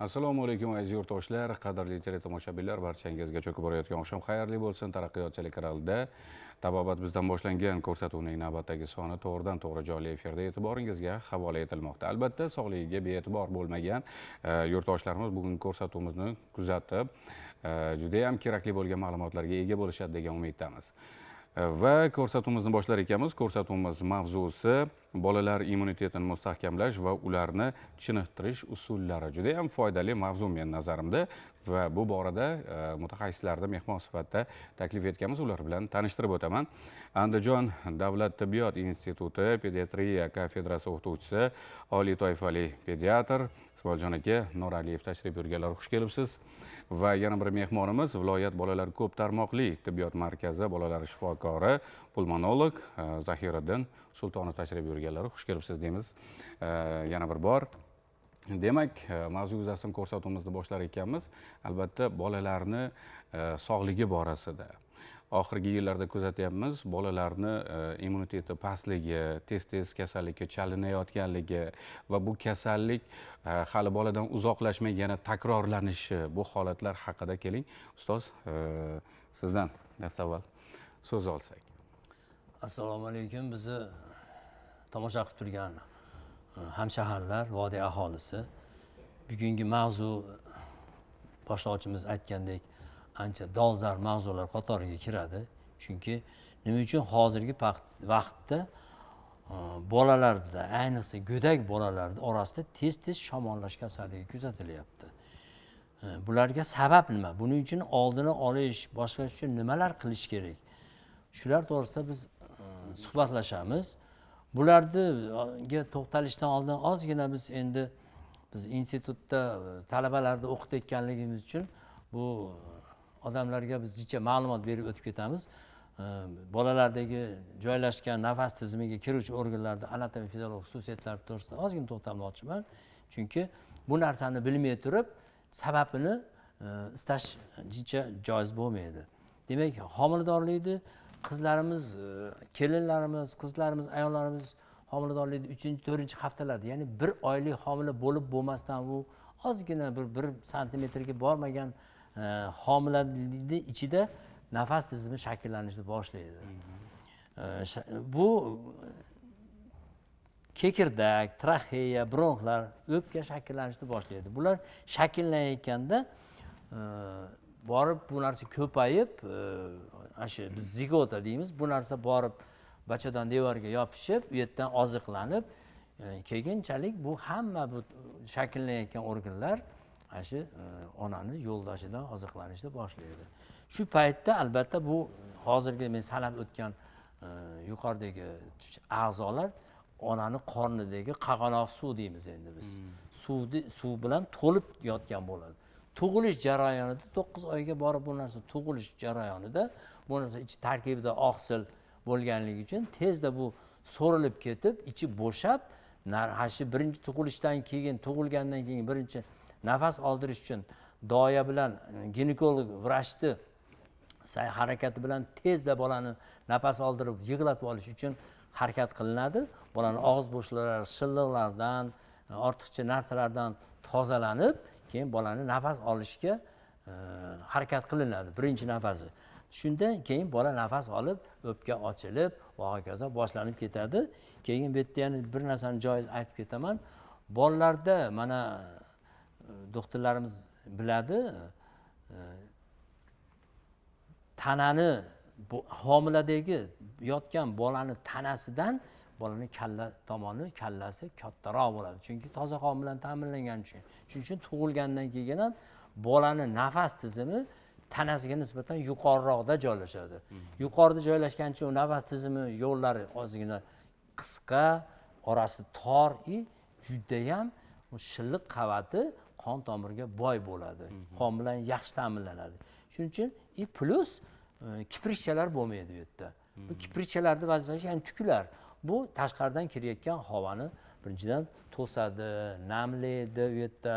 Assalomu alaykum, aziz yurtdoshlar, qadrli teletomoshabinlar, barchangizga cho'kib borayotgan oqshom xayrli bo'lsin. Taraqqiyot telekanalida tabobat bizdan boshlangan ko'rsatuvning navbatdagi soni to'g'ridan to'g'ri jonli efirda e'tiboringizga havola etilmoqda. Albatta, sog'ligiga bee'tibor bo'lmagan yurtdoshlarimiz bugungi ko'rsatuvimizni kuzatib, juda ham kerakli bo'lgan ma'lumotlarga ega bo'lishadi degan umiddamiz. Va ko'rsatuvimizni boshlar ekanmiz, ko'rsatuvimiz mavzusi bolalar immunitetini mustahkamlash va ularni chiniqtirish usullari. Juda ham foydali mavzu men nazarimda va bu borada mutaxassislarni mehmon sifatida taklif etganmiz, ular bilan tanishtirib o'taman. Andijon davlat tibbiyot instituti pediatriya kafedrasi o'qituvchisi, oliy toifali pediatr Ismoiljon aka Nuraliyev tashrif buyurganlar, xush kelibsiz. Va yana bir mehmonimiz viloyat bolalar ko'p tarmoqli tibbiyot markazi bolalar shifokori, pulmonolog Zahiriddin Sultonov tashrif buyurganlar, xush kelibsiz deymiz yana bir bor. Demak, mavzu yuzasidan ko'rsatuvimizni boshlar ekanmiz. Albatta, bolalarni sog'ligi borasida oxirgi yillarda kuzatyapmiz, bolalarni immuniteti pastligi, tez-tez kasallikka chalinayotganligi va bu kasallik hali boladan uzoqlashmay yana takrorlanishi, bu holatlar haqida keling, ustoz, sizdan dastavval so'z olsak. Assalomu alaykum, bizni tomosha qilib turgan hamshaharlar, vodiy aholisi. Bugungi mavzu boshlovchimiz aytgandek ancha dolzarb mavzular qatoriga kiradi. Chunki nima uchun hozirgi vaqtda bolalarda, ayniqsa go'dak bolalarda orasida tez-tez shamollash kasalligi kuzatilyapti. Bularga sabab nima? Buning uchun oldini olish, boshqa uchun nimalar qilish kerak? Shular to'g'risida biz suhbatlashamiz. Bularga to'xtalishdan oldin ozgina biz endi biz institutda talabalarni o'qitayotganligimiz uchun bu odamlarga biz jicha ma'lumot berib o'tib ketamiz. Bolalardagi joylashgan nafas tizimiga kiruvchi organlarda anatomiya fiziologik xususiyatlari to'g'risida ozgina to'xtalmoqchiman. Chunki bu narsani bilmay turib sababini istash jicha joiz bo'lmaydi. Demak, homiladorlikni qizlarimiz, kelinlarimiz, qizlarimiz, ayollarimiz homiladorlikni 3-4 haftalarda, ya'ni 1 oylik homila bo'lib bo'lmasdan u ozgina bir santimetrga bormagan homilalikni ichida nafas tizimi shakllanishni boshlaydi. Bu kekirdak, traxeya, bronxlar, o'pka shakllanishni boshlaydi. Bular shakllanayotganda borib bu narsa ko'payib, ana shu biz zigota deymiz, bu narsa borib bachadan devorga yopishib, u yerdan oziqlanib, keyinchalik bu hamma bu shakllanayotgan organlar ana shu onani yo'ldoshidan oziqlanishni boshlaydi. Shu paytda albatta bu hozirgi men sanab o'tgan yuqoridagi a'zolar onani qornidagi qag'anoq suv deymiz endi biz. Suv bilan to'lib yotgan bo'ladi. Tug'ilish jarayonida 9 oyga borib bu narsa tug'ilish jarayonida bu narsa ichi tarkibida oqsil bo'lganligi uchun tezda bu so'rilib ketib, ichi bo'shab, ha shu birinchi tug'ilishdan keyin, tug'ilgandan keyin birinchi nafas oldirish uchun doya bilan ginekolog vrachni sa'y harakati bilan tezda bolani nafas oldirib yig'latib olish uchun harakat qilinadi. Bolani og'iz bo'shliqlari shilliqlardan, ortiqcha narsalardan tozalanib, keyin bolani nafas olishga harakat qilinadi, birinchi nafasi. Shundan keyin bola nafas olib, o'pka ochilib va hokazo boshlanib ketadi. Keyin bu yerda yana bir narsani joiz aytib ketaman. Bolalarda mana doktorlarimiz biladi, tanani bu homiladagi yotgan bolani tanasidan bolani kalla tomoni, kallasi kattaroq bo'ladi. Chunki toza qon bilan ta'minlangan uchun. Shuning uchun tug'ilgandan keyin ham bolani nafas tizimi tanasiga nisbatan yuqoriroqda joylashadi. Yuqorida joylashgan uchun nafas tizimi yo'llari ozgina qisqa, orasi tor i judayam shilliq qavati qon tomirga boy bo'ladi. Qon bilan yaxshi ta'minlanadi. Shuning uchun i plus kiprikchalar bo'lmaydi bu yerda. Bu kiprikchalarning vazifasi, ya'ni tuklar. Bu tashqaridan kirayotgan havoni birinchidan to'sadi, namlaydi u yerda,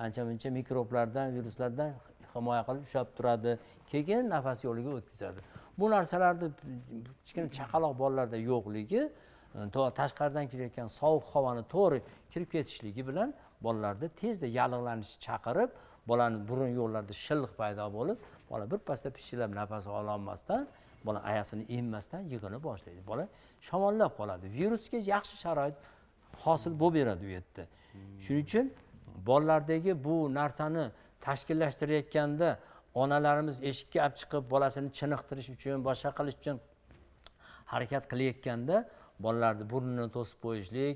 ancha-muncha mikroblardan, viruslardan himoya qilib ushlab turadi, keyin nafas yo'liga o'tkazadi. Bu narsalarni kichkina chaqaloq bolalarda yo'qligi, tashqaridan kirayotgan sovuq havoni to'g'ri kirib ketishligi bilan bolalarda tezda yallig'lanish chaqirib, bolani burun yo'llarida shilliq paydo bo'lib, bola birpasda pishillab nafas ololmasdan, bola ayasini emmasdan yig'ini boshlaydi. Bola shamollab qoladi. Virusga yaxshi sharoit hosil bo'lib beradi u yerda. Shuning uchun bolalardagi bu narsani tashkillashtirayotganda onalarimiz eshikka olib chiqib bolasini chiniqtirish uchun, boshqa qilish uchun harakat qilayotganda bolalarni burnini to'sib qo'yishlik,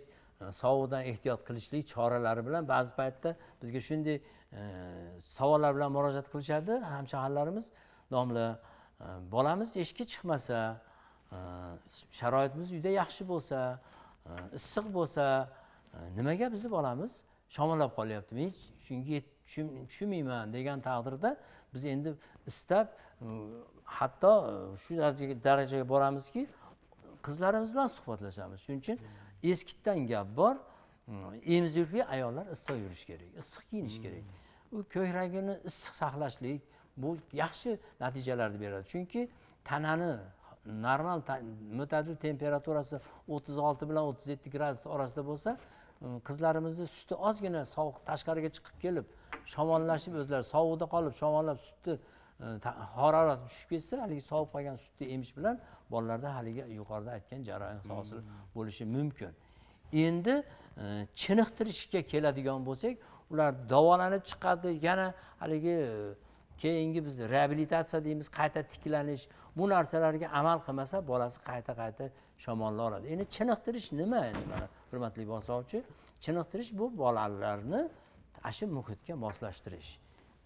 sovuqdan ehtiyot qilishlik choralari bilan ba'zi paytda bizga shunday savollar bilan murojaat qilishadi hamshaharlarimiz. Domla, bolamiz eshikka chiqmasa, sharoitimiz uyda yaxshi bo'lsa, issiq bo'lsa, nimaga bizni bolamiz shamollab qolyapti? Men hech shunga tushunmayman degan taqdirda biz endi istab hatto shu darajaga boramizki, qizlarimiz bilan suhbatlashamiz. Shuning uchun eskitdan gap bor, emizikli ayollar issiq yurish kerak, issiq kiyinish kerak. U ko'kragini issiq saqlashlik bu yaxshi natijalarni beradi. Chunki tanani normal mo'tadil temperaturasi 36 bilan 37 gradus orasida bo'lsa, qizlarimizni suti ozgina sovuq tashqariga chiqib kelib, shamollashib o'zlari sovuqda qolib, shamollab sutni harorati tushib ketsa, haligi sovib qolgan sutni emish bilan bolalarda haligi yuqorida aytgan jarayon hosil bo'lishi mumkin. Endi chiniqtirishga keladigan bo'lsak, ular davolanib chiqadi, yana haligi keyingi biz reabilitatsiya deymiz, qayta tiklanish, bu narsalarga amal qilmasa bolasi qayta-qayta shamollab oladi. Endi chiniqtirish nima endi mana hurmatli boshlovchi? Chiniqtirish bu bolalarni shu muhitga moslashtirish.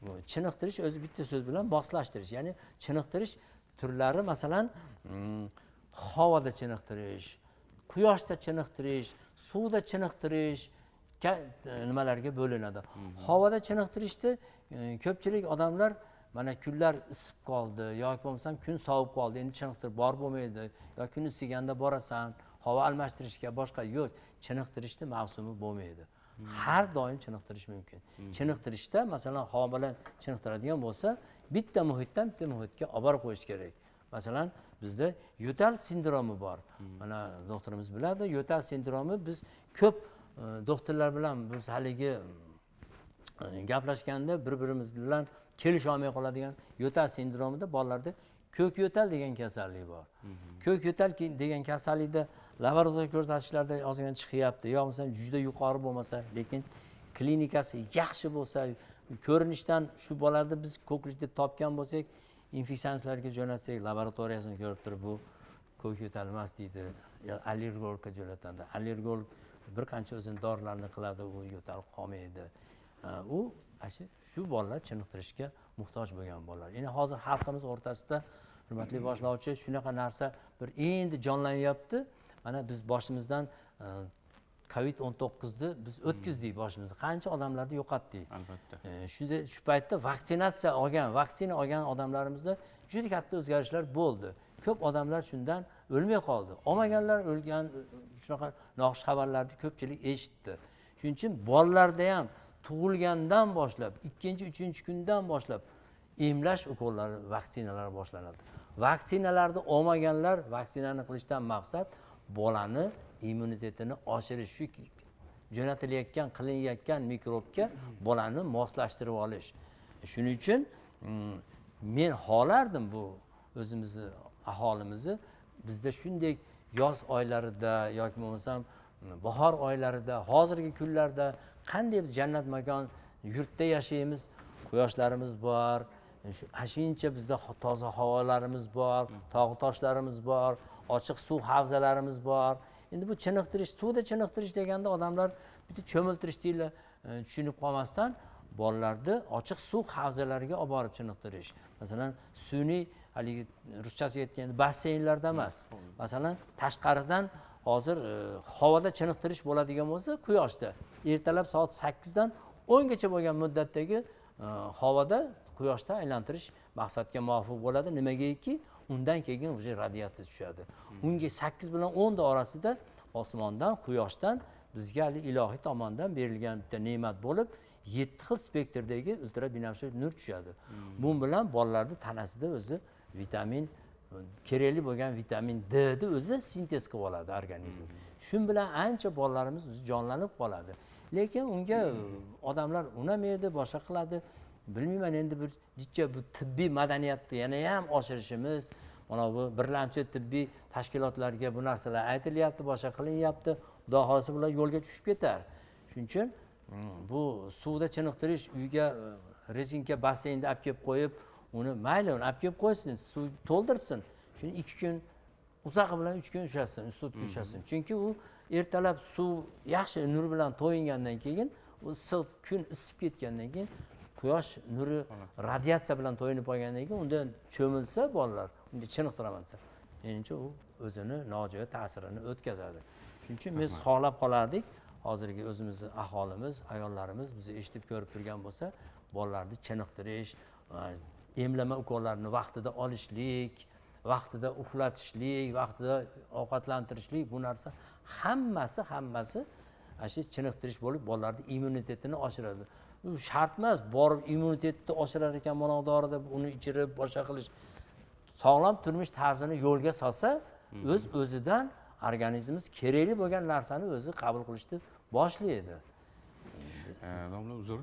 Bu chiniqtirish o'zi bitta so'z bilan moslashtirish. Ya'ni chiniqtirish turlari masalan, havoda chiniqtirish, quyoshda chiniqtirish, suvda chiniqtirish nimalarga bo'linadi. Havoda chiniqtirishda ko'pchilik odamlar mana kunlar isib qoldi yoki bo'lmasam kun sovib qoldi, endi chiniqtirib bor bo'lmaydi, yoki kun isiganda borasan, havo almashtirishga boshqa yo'q. Chiniqtirishni mavsumi bo'lmaydi. Har doim chiniqtirish mumkin. Chiniqtirishda masalan havo bilan chiniqtiradigan bo'lsa, bitta muhitdan bitta muhitga olib borib qo'yish kerak. Masalan, bizda yo'tal sindromi bor. Mana doktorimiz biladi, yo'tal sindromi biz ko'p doktorlar bilan biz haligi gaplashganda bir-birimiz bilan kelisha olmay qoladigan yo'tal sindromida bolalarda ko'k yo'tal degan kasallik bor. Ko'k yo'tal degan kasallikda laboratoriya ko'rsatishlarda ozgina chiqyapti, yo bo'lmasa juda yuqori bo'lmasa, lekin klinikasi yaxshi bo'lsa, ko'rinishdan shu bolada biz ko'krish deb topgan bo'lsak, infeksionistlarga jo'natsak, laboratoriyasini ko'rib turib bu ko'k yo'tal emas deydi, allergologga jo'natadi. Allergolog bir qancha o'zini dorilarni qiladi, u yo'tal qolmaydi. U shu bolalar chiniqtirishga muhtoj bo'lgan bolalar. Endi hozir xalqimiz o'rtasida hurmatli boshlovchi shunaqa narsa bir endi jonlanyapti. Mana biz boshimizdan COVID-19 ni biz o'tkazdik boshimizda. Qancha odamlarni yo'qotdik. Albatta. Shu paytda vaksina olgan odamlarimizda juda katta o'zgarishlar bo'ldi. Ko'p odamlar shundan o'lmay qoldi. Olmaganlar o'lgan, shunaqa noxush xabarlarni ko'pchilik eshitdi. Shuning uchun bolalarda ham tug'ilgandan boshlab, ikkinchi, uchinchi kundan boshlab emlash ukollari, vaksinalar boshlanadi. Vaksinalarni olmaganlar vaksinani qilishdan maqsad bolani immunitetini oshirish, shu jo'natilayotgan, qilinayotgan mikrobga bolani moslashtirib olish. Shuning uchun men xohlardim bu o'zimizni aholimizni bizda shunday yoz oylarida yoki bo'lmasam bahor oylarida, hozirgi kunlarda qanday biz jannat makon yurtda yashaymiz, quyoshlarimiz bor, shuncha bizda toza havolarimiz bor, tog' toshlarimiz bor, ochiq suv havzalarimiz bor. Endi bu chiniqtirish, suvda chiniqtirish deganda odamlar bitta cho'miltirish deyla tushunib qolmasdan bolalarni ochiq suv havzalariga olib borib chiniqtirish. Masalan, sun'iy haligi ruschasiga aytganda basseynlarda emas. Masalan, tashqaridan hozir havoda chiniqtirish bo'ladigan bo'lsa, quyoshda ertalab soat 8 dan 10 gacha bo'lgan muddatdagi havoda quyoshda aylantirish maqsadga muvofiq bo'ladi. Nimagaki, undan keyin уже radiatsiya tushadi. Unga 8 bilan 10 orasida osmondan, quyoshdan bizga hali ilohiy tomondan berilgan bitta ne'mat bo'lib, 7 xil spektrdagi ultrabinafsha nur tushadi. Bu bilan bolalarning tanasida o'zi vitamin, kerakli bo'lgan vitamin D ni o'zi sintez qilib oladi organizm. Shun bilan ancha bolalarimiz o'zi jonlanib qoladi. Lekin unga odamlar unamaydi, boshqa qiladi. Bilmayman, endi bir jicha bu tibbiy madaniyatni yana ham oshirishimiz, mana bu birlamchi tibbiy tashkilotlarga bu narsalar aytilyapti, boshqa qilinyapti. Xudo xohlasa bular yo'lga tushib ketar. Shuning uchun bu suvda chiniqtirish, uyga rezinka basseynda olib kelib qo'yib, uni mayli, uni olib kelib qo'ysin, suv to'ldirsin. Shuni 2 kun, uzog'i bilan 3 kun ushlasin, 3 sutka ushlasin. Chunki u ertalab suv yaxshi nur bilan to'yingandan keyin, u issiq kun isib ketgandan keyin, quyosh nuri radiatsiya bilan to'yinib qolgandan keyin unda cho'milsa bolalar, unda chiniqtiraman desa, menimcha u o'zini nojo'ya ta'sirini o'tkazadi. Shuning uchun biz xohlab qolardik, hozirgi o'zimizni aholimiz, ayollarimiz bizni eshitib ko'rib turgan bo'lsa, bolalarni chiniqtirish, emlama ukollarini vaqtida olishlik, vaqtida uxlatishlik, vaqtida ovqatlantirishlik, bu narsa hammasi ana shu chiniqtirish bo'lib bolalarning immunitetini oshiradi. U shart emas, borib immunitetni oshirar ekan mana dori deb uni ichirib boshqa qilish. Sog'lom turmush tarzini yo'lga solsa, o'z o'zidan organizmimiz kerakli bo'lgan narsani o'zi qabul qilishni boshlaydi. Domla, uzr.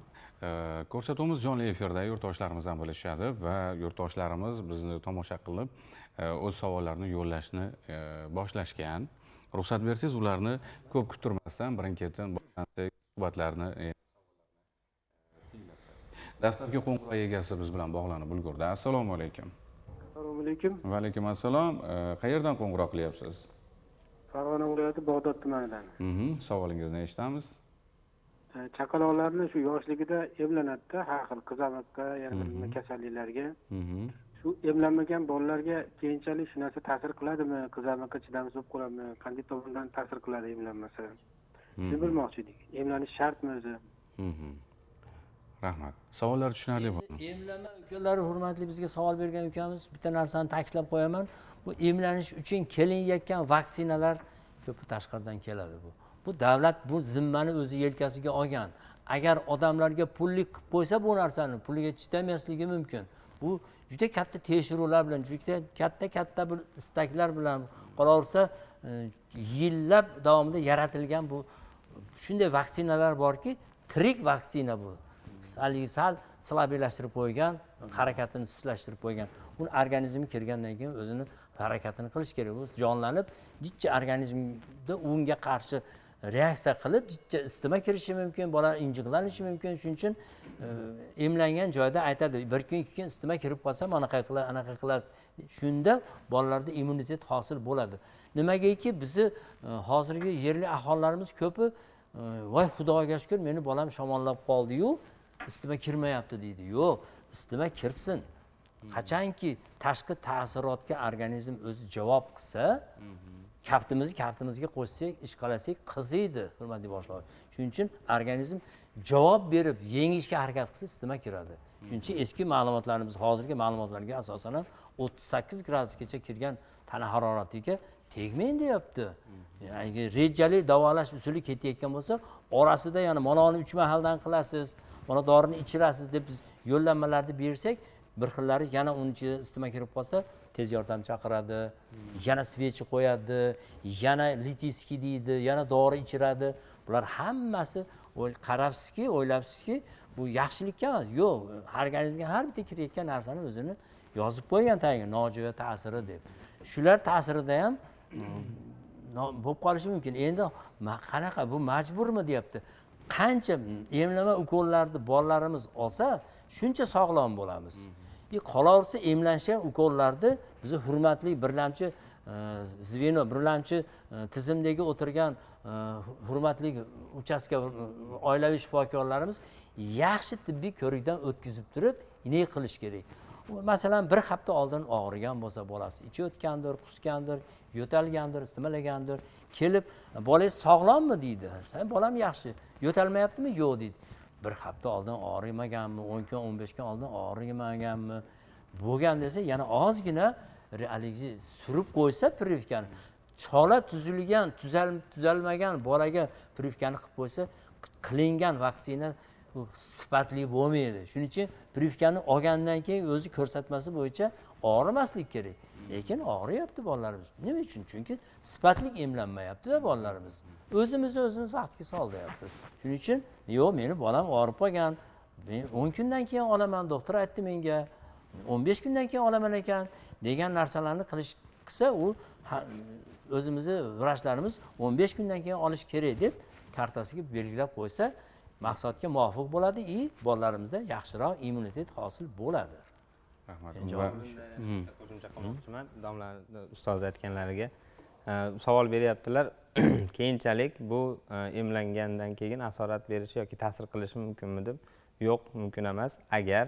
Ko'rsatuvimiz jonli efirda, yurtdoshlarimiz ham bilishadi va yurtdoshlarimiz bizni tomosha qilib, o'z savollarini yo'llashni boshlashgan. Ruxsat bersangiz, ularni ko'p kuttirmasdan birin-ketin suhbatlarni tinglasak. Dastlabki qo'ng'iroq egasi biz bilan bog'lanib ulgurdi. Assalomu alaykum. Assalomu alaykum. Va alaykum assalom. Qayerdan qo'ng'iroq qilyapsiz? Farg'ona viloyati Bag'dod tumanidan. Savolingizni eshitamiz. Chaqaloqlarni shu yoshligida emlanadi-da, har xil qizamiqqa, yana bir kasalliklarga. Shu emlanmagan bolalarga keyinchalik shu narsa ta'sir qiladimi? Qizamiqqa chidamsiz bo'lib qoladimi? Qanday tomondan ta'sir qiladi emlanmasa? Shuni bilmoqchi edik. Emlanish shartmi o'zi? Rahmat. Savollar tushunarli bo'ldi. Emlama ukalari, hurmatli bizga savol bergan ukamiz, bitta narsani ta'kidlab qo'yaman. Bu emlanish uchun kelinayotgan vaksinalar ko'pi tashqaridan keladi bu. Bu davlat bu zimmani o'zi yelkasiga olgan. Agar odamlarga pullik qilib qo'ysa bu narsani puliga chidamasligi mumkin. Bu juda katta tekshiruvlar bilan, juda katta bir istaklar bilan qolaversa, yillab davomida yaratilgan bu shunday vaksinalar borki, tirik vaksina bu. Haligi sal slabiylashtirib qo'ygan, harakatini sustlashtirib qo'ygan. Uni organizmga kirgandan keyin o'zini harakatini qilish kerak. U jonlanib, jicha organizmda unga qarshi reaksiya qilib, jicha isitma kirishi mumkin, bola injiqlanishi mumkin. Shuning uchun emlangan joyda aytadi, bir kun ikki kun isitma kirib qolsa, mana qanaqa anaqa qilasiz. Shunda bolalarda immunitet hosil bo'ladi. Nimagaki bizni hozirgi yerli aholilarimiz ko'pi, voy Xudoga shukr, meni bolam shamollab qoldi-yu, isitma kirmayapti deydi. Yo'q, isitma kirsin. Qachonki tashqi ta'sirotga organizm o'zi javob qilsa, kaftimizni kaftimizga qo'shsak, ishqalasak qiziydi, hurmatli boshliqlar. Shuning uchun organizm javob berib yengishga harakat qilsa, isitma kiradi. Shuning uchun eski ma'lumotlarimiz hozirgi ma'lumotlarga asosan ham 38 gradusgacha kirgan tana haroratiga tegmang deyapti. Ya'ni rejali davolash usuli ketayotgan bo'lsa, orasida yana mana uni 3 mahaldan qilasiz, mana dorini ichirasiz deb biz yo'llanmalarni bersak, bir xillari yana uning ichiga isitma kirib qolsa, tez yordam chaqiradi, yana svechi qo'yadi, yana litiski deydi, yana dori ichiradi. Bular hammasi qarabsizki, o'ylabsizki, bu yaxshilikka emas. Yo'q, organizmga har bitta kirayotgan narsani o'zini yozib qo'ygan tagiga nojo'ya ta'siri deb. Shular ta'sirida ham bo'lib qolishi mumkin. Endi qanaqa bu majburmi deyapti. Qancha emlama ukollarni bolalarimiz olsa, shuncha sog'lom bo'lamiz. Qolaversa emlanishgan ukollarni bizni hurmatli birlamchi zveno, birlamchi tizimdagi o'tirgan hurmatli uchastka oilaviy shifokorlarimiz yaxshi tibbiy ko'rikdan o'tkazib turib, inek qilish kerak. Masalan, bir hafta oldin og'rigan bo'lsa bolasi, ichi o'tgandir, qusgandir, yo'talgandir, isitmalagandir, kelib bolangiz sog'lommi deydi. Ha, bolam yaxshi, yo'talmayaptimi? Yo'q deydi. Bir hafta oldin og'rimaganmi, 10 kun, 15 kun oldin og'rimaganmi? Bo'lgan desa, yana ozgina haligi surib qo'ysa privkani, chola tuzilgan, tuzalmagan bolaga privkani qilib qo'ysa, qilingan vaksina Bu sifatli bo'lmaydi. Shuning uchun privkani olgandan keyin o'zi ko'rsatmasi bo'yicha og'rimaslik kerak. Lekin og'riyapti bolalarimiz. Nima uchun? Chunki sifatli emlanmayapti-da bolalarimiz. O'zimizni o'zimiz vaqtga soldiryapmiz. Shuning uchun yo'q, meni bolam og'rib qolgan. Men 10 kundan keyin olaman, doktor aytdi menga. 15 kundan keyin olaman ekan degan narsalarni qilish qilsa, u o'zimizni vrachlarimiz 15 kundan keyin olish kerak deb kartasiga belgilab qo'ysa, maqsadga muvofiq bo'ladi и bolalarimizda yaxshiroq immunitet hosil bo'ladi. Rahmat. Qo'shimcha qilmoqchiman domla ustoz aytganlariga. Savol beryaptilar. Keyinchalik bu emlangandan keyin asorat berishi yoki ta'sir qilishi mumkinmi deb. Yo'q, mumkin emas. Agar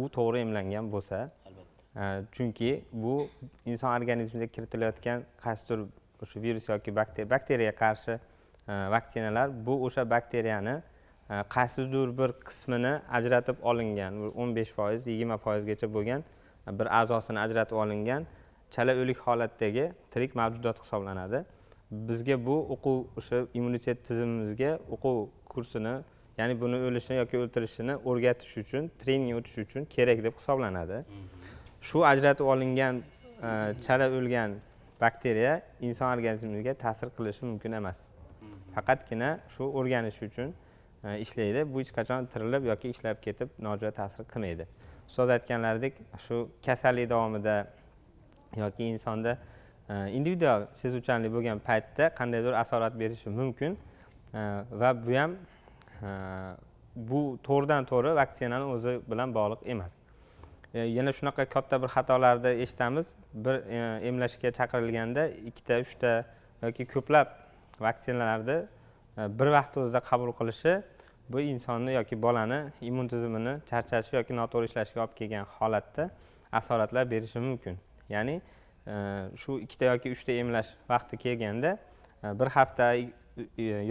u to'g'ri emlangan bo'lsa, albatta. Chunki bu inson organizmiga kiritilayotgan qaysidir o'sha virus yoki bakteriyaga qarshi vaksinalar, bu o'sha bakteriyani qaysidir bir qismini ajratib olingan, 15%, 20%gacha bo'lgan bir a'zosini ajratib olingan chala o'lik holatdagi tirik mavjudot hisoblanadi. Bizga bu o'quv, o'sha immunitet tizimimizga o'quv kursini, ya'ni buni o'lishini yoki o'ltirishini o'rgatish uchun, trening o'tish uchun kerak deb hisoblanadi. Shu ajratib olingan chala o'lgan bakteriya inson organizmiga ta'sir qilishi mumkin emas. Faqatgina shu o'rganish uchun ishlaydi. Bu hech qachon tirilib yoki ishlab ketib nojo'ya ta'sir qilmaydi. Ustoz aytganlaridek, shu kasallik davomida yoki insonda individual sezuvchanlik bo'lgan paytda qandaydir asorat berishi mumkin va bu ham bu to'g'ridan to'g'ri vaksinani o'zi bilan bog'liq emas. Yana shunaqa katta bir xatolarni eshitamiz. Bir emlashga chaqirilganda 2ta, 3ta yoki ko'plab vaksinalarni bir vaqt o'zida qabul qilishi bu insonni yoki bolani immun tizimini charchashi yoki noto'g'ri ishlashiga olib kelgan holatda asoratlar berishi mumkin. Ya'ni shu 2ta yoki 3ta emlash vaqti kelganda bir hafta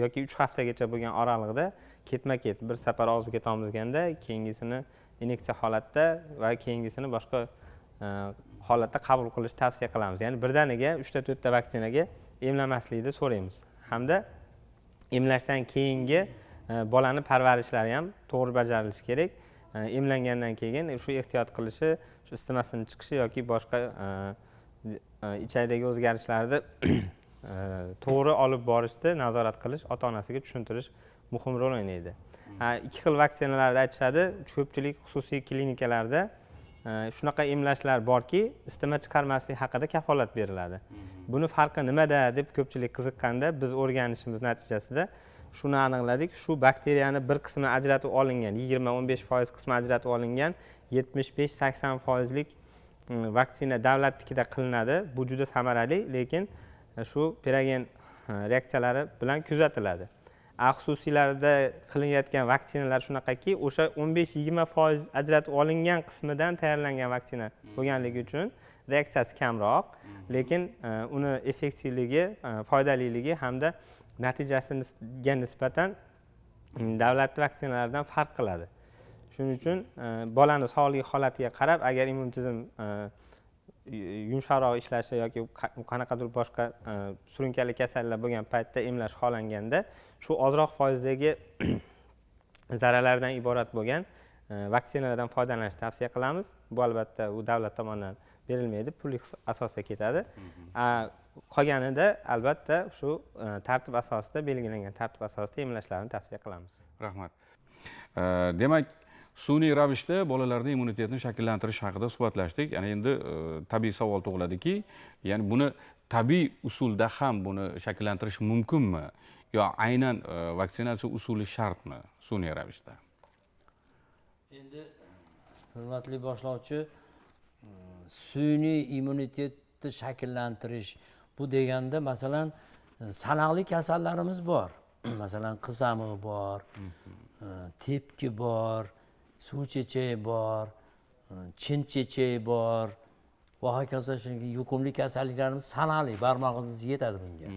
yoki 3 haftagacha bo'lgan oralig'ida ketma-ket bir safar og'ziga tomizganda, keyingisini inyeksiya holatda va keyingisini boshqa holatda qabul qilish tavsiya qilamiz. Ya'ni birdaniga 3ta 4ta vaksinaga emlamaslikni so'raymiz. Hamda emlashdan keyingi bolani parvarishlari ham to'g'ri bajarilishi kerak. Emlangandan keyin shu ehtiyot qilishi, shu istimasini chiqishi yoki boshqa ichakdagi o'zgarishlarni to'g'ri olib borishni nazorat qilish, ota-onasiga tushuntirish muhim rol o'ynaydi. Ikki xil vaksinalarni aytishadi. Ko'pchilik xususiy klinikalarda shunaqa emlashlar borki, isitma chiqarmaslik haqida kafolat beriladi. Buni farqi nimada deb ko'pchilik qiziqqanda biz o'rganishimiz natijasida shuni aniqladik. Shu bakteriyani bir qismi ajratib olingan, 20-15% qismi ajratib olingan, 75-80%lik vaksina davlatnikida qilinadi. Bu juda samarali, lekin shu pirogen reaksiyalari bilan kuzatiladi. Xususiylarda qilinayotgan vaksinalar shunaqaki, o'sha 15-20% ajratib olingan qismidan tayyorlangan vaksina bo'lganligi uchun reaksiyasi kamroq, lekin uni effektivligi, foydaliligi hamda natijasiga nisbatan davlat vaksinalaridan farq qiladi. Shuning uchun bolani sog'lik holatiga qarab, agar immun tizim yumshoqroq ishlashi yoki qanaqadir boshqa surunkali kasalliklar bo'lgan paytda emlash xohlanganda, shu ozroq foizdagi zararlardan iborat bo'lgan vaksinalardan foydalanishni tavsiya qilamiz. Bu albatta u davlat tomonidan berilmaydi, pullik asosda ketadi. Qolganida albatta shu tartib asosida, belgilangan tartib asosida emlashlarni tavsiya qilamiz. Rahmat. Demak, sun'iy ravishda bolalarning immunitetini shakllantirish haqida suhbatlashdik. Ya'ni endi tabiiy savol tug'iladiki, ya'ni buni tabiiy usulda ham buni shakllantirish mumkinmi yo aynan vaksinatsiya usuli shartmi sun'iy ravishda? Endi hurmatli boshlovchi, sun'iy immunitetni shakllantirish bu deganda, masalan, sanoqli kasallarimiz bor. Masalan, qizamiq bor, tepki bor, suv chechagi bor, chin chechagi bor va hokazo. Shunga yuqumli kasalliklarimiz sanoqli, barmog'imiz yetadi bunga.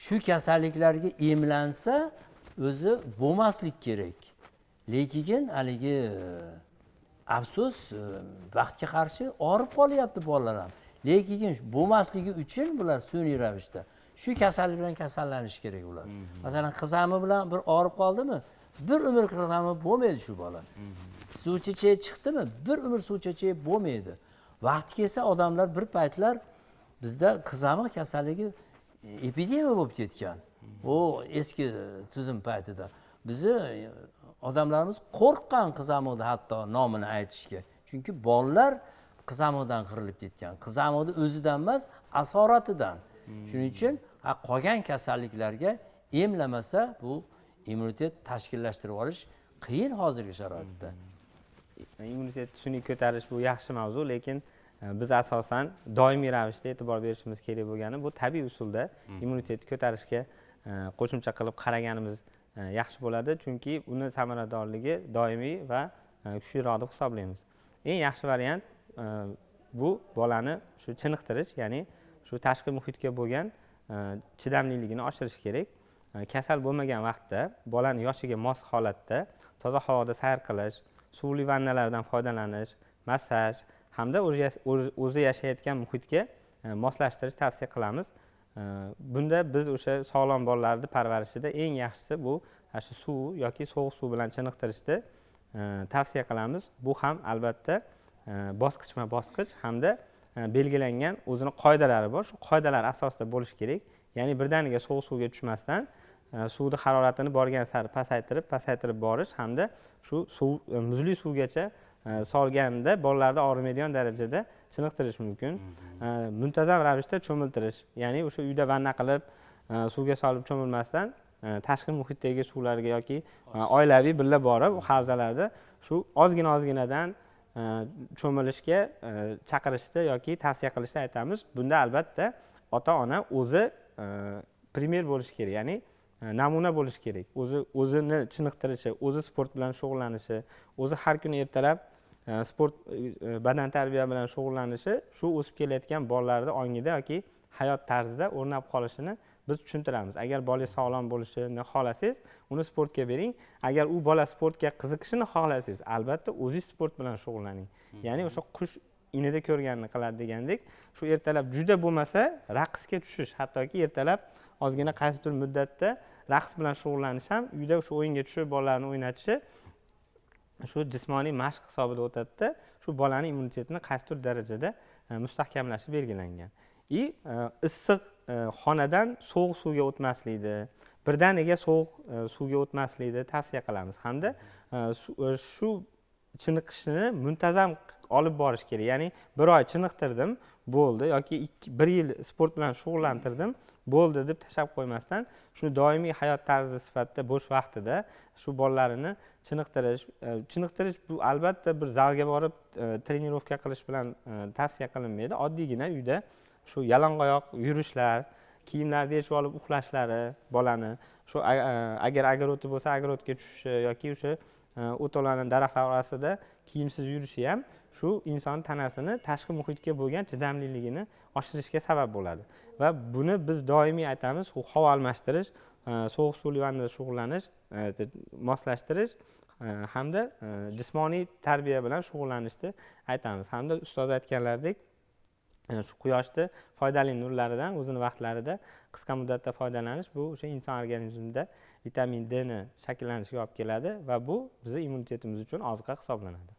Shu kasalliklarga emlansa o'zi bo'lmaslik kerak. Lekin haligi afsus, vaqtga qarshi og'rib qolyapti bolalar ham. Lekin bo'lmasligi uchun bular sun'iy ravishda shu kasallik bilan kasallanish kerak ular. Masalan, qizami bilan bir og'rib qoldimi, Bir umr qizamiq bo'lmaydi shu bola. Suv chechagi chiqdimi, bir umr suv chechagi bo'lmaydi. Vaqti kelsa odamlar bir paytlar bizda qizamiq kasalligi epidemiya bo'lib ketgan. U eski tuzum paytida bizni odamlarimiz qo'rqqan qizamiqni hatto nomini aytishga. Chunki bolalar qizamiqdan qirilib ketgan. Qizamiqni o'zidan emas, asoratidan. Shuning uchun qolgan kasalliklarga emlamasa bu immunitet tashkillashtirib olish qiyin hozirgi sharoitda. Immunitetni sun'iy ko'tarish bu yaxshi mavzu, lekin biz asosan doimiy ravishda e'tibor berishimiz kerak bo'lgani bu tabiiy usulda immunitetni ko'tarishga qo'shimcha qilib qaraganimiz yaxshi bo'ladi, chunki uni samaradorligi doimiy va kuchliroq deb hisoblaymiz. Eng yaxshi variant bu bolani shu chiniqtirish, ya'ni shu tashqi muhitga bo'lgan chidamliligini oshirish kerak. Kasal bo'lmagan vaqtda bolani yoshiga mos holatda toza havoda sayr qilish, suvli vannalardan foydalanish, massaj hamda o'zi yashayotgan muhitga moslashtirish tavsiya qilamiz. Bunda biz o'sha sog'lom bolalarni parvarishida eng yaxshisi bu shu suv yoki sovuq suv bilan chiniqtirishni tavsiya qilamiz. Bu ham albatta bosqichma-bosqich hamda belgilangan o'zini qoidalari bor. Shu qoidalar asosida bo'lishi kerak. Ya'ni birdaniga sovuq suvga tushmasdan suvni haroratini borgan sari pasaytirib borish hamda shu suv muzli suvgacha solganda bolalarda og'rimaydigan darajada chiniqtirish mumkin. Muntazam ravishda cho'miltirish, ya'ni o'sha uyda vanna qilib suvga solib cho'milmasdan tashqi muhitdagi suvlarga yoki oilaviy birga borib havzalarda shu ozgina-ozginadan cho'milishga chaqirishda yoki tavsiya qilishda aytamiz. Bunda albatta ota-ona o'zi primer bo'lishi kerak, ya'ni namuna bo'lishi kerak. O'zi o'zini chiniqtirishi, o'zi sport bilan shug'ullanishi, o'zi har kuni ertalab sport, badan tarbiya bilan shug'ullanishi shu o'sib kelayotgan bolalarda ongida yoki hayot tarzida o'rnab qolishini biz tushuntiramiz. Agar bola sog'lom bo'lishini xohlasangiz, uni sportga bering. Agar u bola sportga qiziqishini xohlasangiz, albatta o'zingiz sport bilan shug'ullaning. Ya'ni o'sha qush inida ko'rganini qiladi degandek, shu ertalab juda bo'lmasa raqsga tushish, hattoki ertalab ozgina qaysidir muddatda raqs bilan shug'ullanish ham uyda o'sha o'yinga tushib bolalarni o'ynatishi shu jismoniy mashq hisobida o'tadi-da, shu bolani immunitetini qaysidir darajada mustahkamlashi belgilangan. Issiq xonadan sovuq suvga o'tmaslikni, birdaniga sovuq suvga o'tmaslikni tavsiya qilamiz hamda shu chiniqishni muntazam olib borish kerak. Ya'ni bir oy chiniqtirdim, bo'ldi yoki 1 yil sport bilan shug'ullantirdim, bo'ldi deb tashlab qo'ymasdan, shuni doimiy hayot tarzi sifatida bo'sh vaqtida shu bolalarini chiniqtirish. Chiniqtirish bu albatta bir zalga borib trenirovka qilish bilan tavsiya qilinmaydi. Oddiygina uyda shu yalang'oyoq yurishlar, kiyimlarni yechib olib uxlashlari bolani, shu agar огород i bo'lsa огород ga tushishi yoki o'sha o'to'larning daraxtlar orasida kiyimsiz yurishi ham shu inson tanasini tashqi muhitga bo'lgan chidamliligini oshirishga sabab bo'ladi. Va buni biz doimiy aytamiz, u havo almashtirish, sovuq suvli vannada shug'ullanish, moslashtirish hamda jismoniy tarbiya bilan shug'ullanishni aytamiz. Hamda ustoz aytganlaridek shu quyoshni foydali nurlaridan o'zini vaqtlarida qisqa muddatda foydalanish bu o'sha inson organizmida vitamin D ni shakllanishiga olib keladi va bu bizning immunitetimiz uchun oziqa hisoblanadi.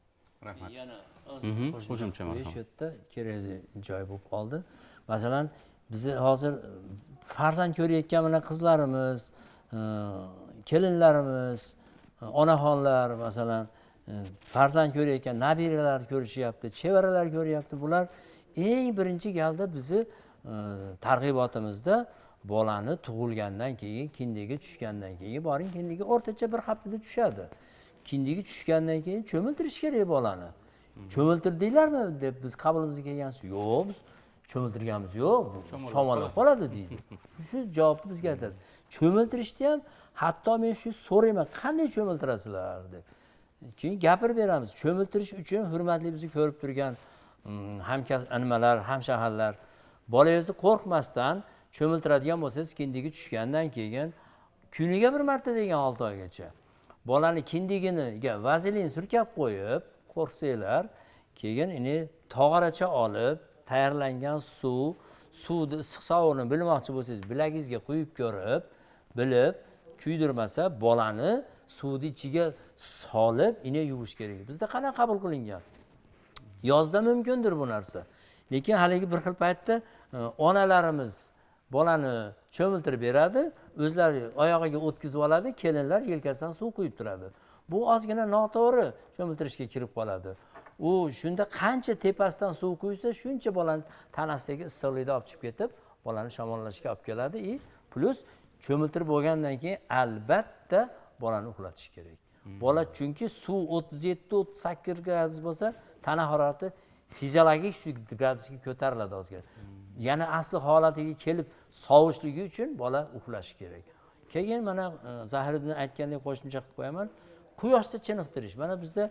Rahmat. Yana qo'shimcha shu yerda kerakli joy bo'lib qoldi. Masalan, bizni hozir farzand ko'rayotgan mana qizlarimiz, kelinlarimiz, onaxonlar masalan, farzand ko'rayotgan nabiralar ko'rishyapti, chevaralar ko'ryapti. Bular eng birinchi galda bizni targ'ibotimizda bolani tug'ilgandan keyin kindigi tushgandan keyin boring, kindigi o'rtacha bir haftada tushadi. Kindigi tushgandan keyin cho'miltirish kerak bolani. Cho'miltirdinglarmi deb biz qabulimizga kelgansiz, yo'q, biz cho'miltirganimiz yo'q, shamollab qoladi deydi. Shu javobni bizga aytadi. Cho'miltirishni ham hatto men shu so'rayman, qanday cho'miltirasizlar deb. Keyin gapirib beramiz. Cho'miltirish uchun hurmatli bizni ko'rib turgan hamkasb nimalar, hamshaharlar, bolangizni qo'rqmasdan cho'miltiradigan bo'lsangiz, kindigi tushgandan keyin kuniga bir marta degan 6 oygacha bolani kindiginiga vazelin surkab qo'yib, qo'rqsanglar, keyin uni tog'oracha olib, tayyorlangan suvni issiq sovuqini bilmoqchi bo'lsangiz, bilagingizga quyib ko'rib, bilib, kuydirmasa bolani suvni ichiga solib ina yuvish kerak. Bizda qanaqa qabul qilingan? Yozda mumkindir bu narsa. Lekin haligi bir xil paytda onalarimiz bolani cho'miltirib beradi, o'zlari oyog'iga o'tkazib oladi, kelinlar yelkasidan suv quyib turadi. Bu ozgina noto'g'ri cho'miltirishga kirib qoladi. U shunda qancha tepasidan suv quysa, shuncha bolani tanasidagi issiqlikni olib chiqib ketib, bolani shamollashga olib keladi. И плюс cho'miltirib bo'lgandan keyin albatta bolani uxlatish kerak. Bola chunki suv 37-38 gradus bo'lsa, tana harorati fiziologik shu gradusga ko'tariladi ozgina. Yana asli holatiga kelib sovishligi uchun bola uxlashi kerak. Keyin mana Zahiriddin aytgandek qo'shimcha qilib qo'yaman. Quyoshda chiniqtirish. Mana bizda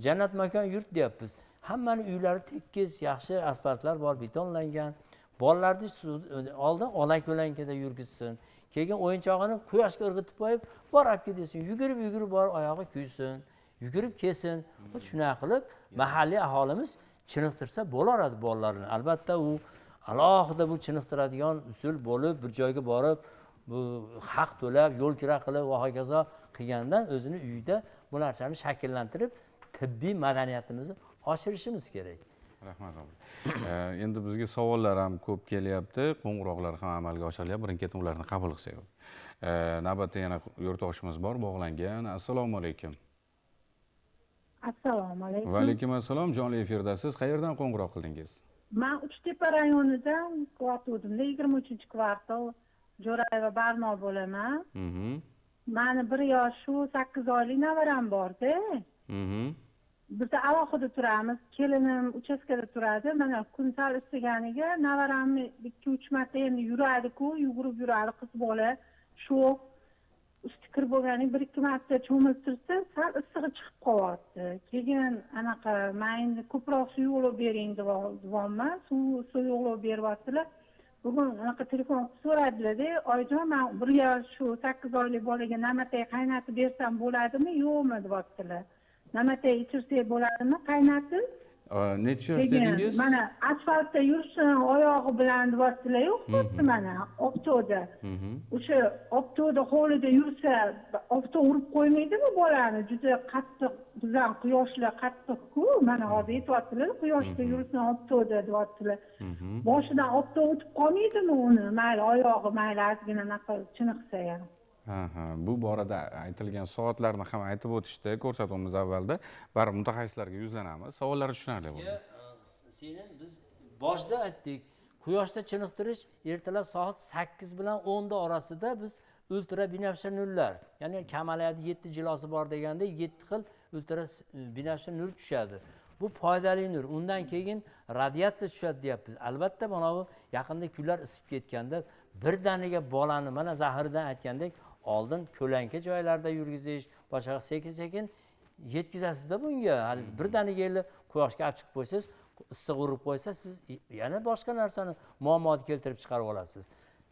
jannat makon yurt deyapmiz. Hammani uylari tekis, yaxshi asfaltlar bor, betonlangan. Bolalarni oldin ola ko'lankada yurgizsin. Keyin o'yinchog'ini quyoshga irg'itib qo'yib, bor olib kel desin, yugurib borib oyog'i kuysin, yugurib kelsin. Shunaqa qilib mahalliy aholimiz chiniqtirsa bo'laveradi bolalarni. Albatta u alohida bu chiniqtiradigan usul bo'lib, bir joyga borib, bu haq to'lab, yo'l kira qilib va hokazo qilgandan o'zini uyida bu narsani shakllantirib, tibbiy madaniyatimizni oshirishimiz kerak. Rahmat. Endi bizga savollar ham ko'p kelyapti, qo'ng'iroqlar ham amalga oshirilyapti. Birin-ketin ularni qabul qilsak. Navbatda yana yurtdoshimiz bor, bog'langan. Assalomu alaykum. Assalomu alaykum. Va alaykum assalom, jonli efirdasiz. Qayerdan qo'ng'iroq qildingiz? Men Uchtepa rayonidan kvartalda 23-kvartal Jo'rayeva Barno bo'laman. Meni 1 yosh 8 oylik navaram bor-da. Biz alohida turamiz. Kelinim uchastkada turadi. Mana kun sal issiganiga navaramni 2-3 marta endi yuradi-ku, yugurib yuradi qiz bola. Shu usti kir bo'lganiga 1-2 marta cho'miltirsa, sal issig'i chiqib qolyapti. Keyin anaqa men endi ko'proq suyuqlab bering deyapman. Suyuqlab beryaptilar. Bugun anaqa telefon qilib so'radilar-da, oyijon, men 1 yosh shu 8 oylik bolaga namatay qaynatib bersam bo'ladimi, yo'qmi deyaptilar. Namatay ichirsak bo'ladimi qaynatib? Necha yosh dedingiz? Mana asfaltda yursin oyog'i bilan deyaptilar, yo'q, mana obto'da. O'sha obto'da hovlida yursa, obto urib qo'ymaydimi bolani? Juda qattiq, bizdan quyoshlar qattiq-ku, mana hozir aytyaptilar, quyoshda yursin obto'da deyaptilar. Boshidan obto o'tib qolmaydimi uni? Mayli oyog'i, mayli ozgina anaqa chiniqsa ham. Bu borada aytilgan soatlarni ham aytib o'tishdi ko'rsatuvimiz avvalda. Baribir mutaxassislarga yuzlanamiz. Savollar tushunarli bo'ldi. Seni biz boshida aytdik, quyoshda chiniqtirish ertalab soat 8 bilan 10 orasida biz ultra binafsha nurlar, ya'ni kamalaydi 7 jilosi bor deganda 7 xil ultra binafsha nur tushadi. Bu foydali nur. Undan keyin radiatsiya tushadi deyapmiz. Albatta mana bu yaqinda kunlar isib ketganda birdaniga bolani mana Zahiriddin aytgandek oldin ko'lanka joylarda yurgizish, boshqa sekin-sekin yetkazasizda bunga. Hali birdaniga elib quyoshga olib chiqib qo'ysangiz, issiq urib qo'ysa, siz yana boshqa narsani muammoni keltirib chiqarib olasiz.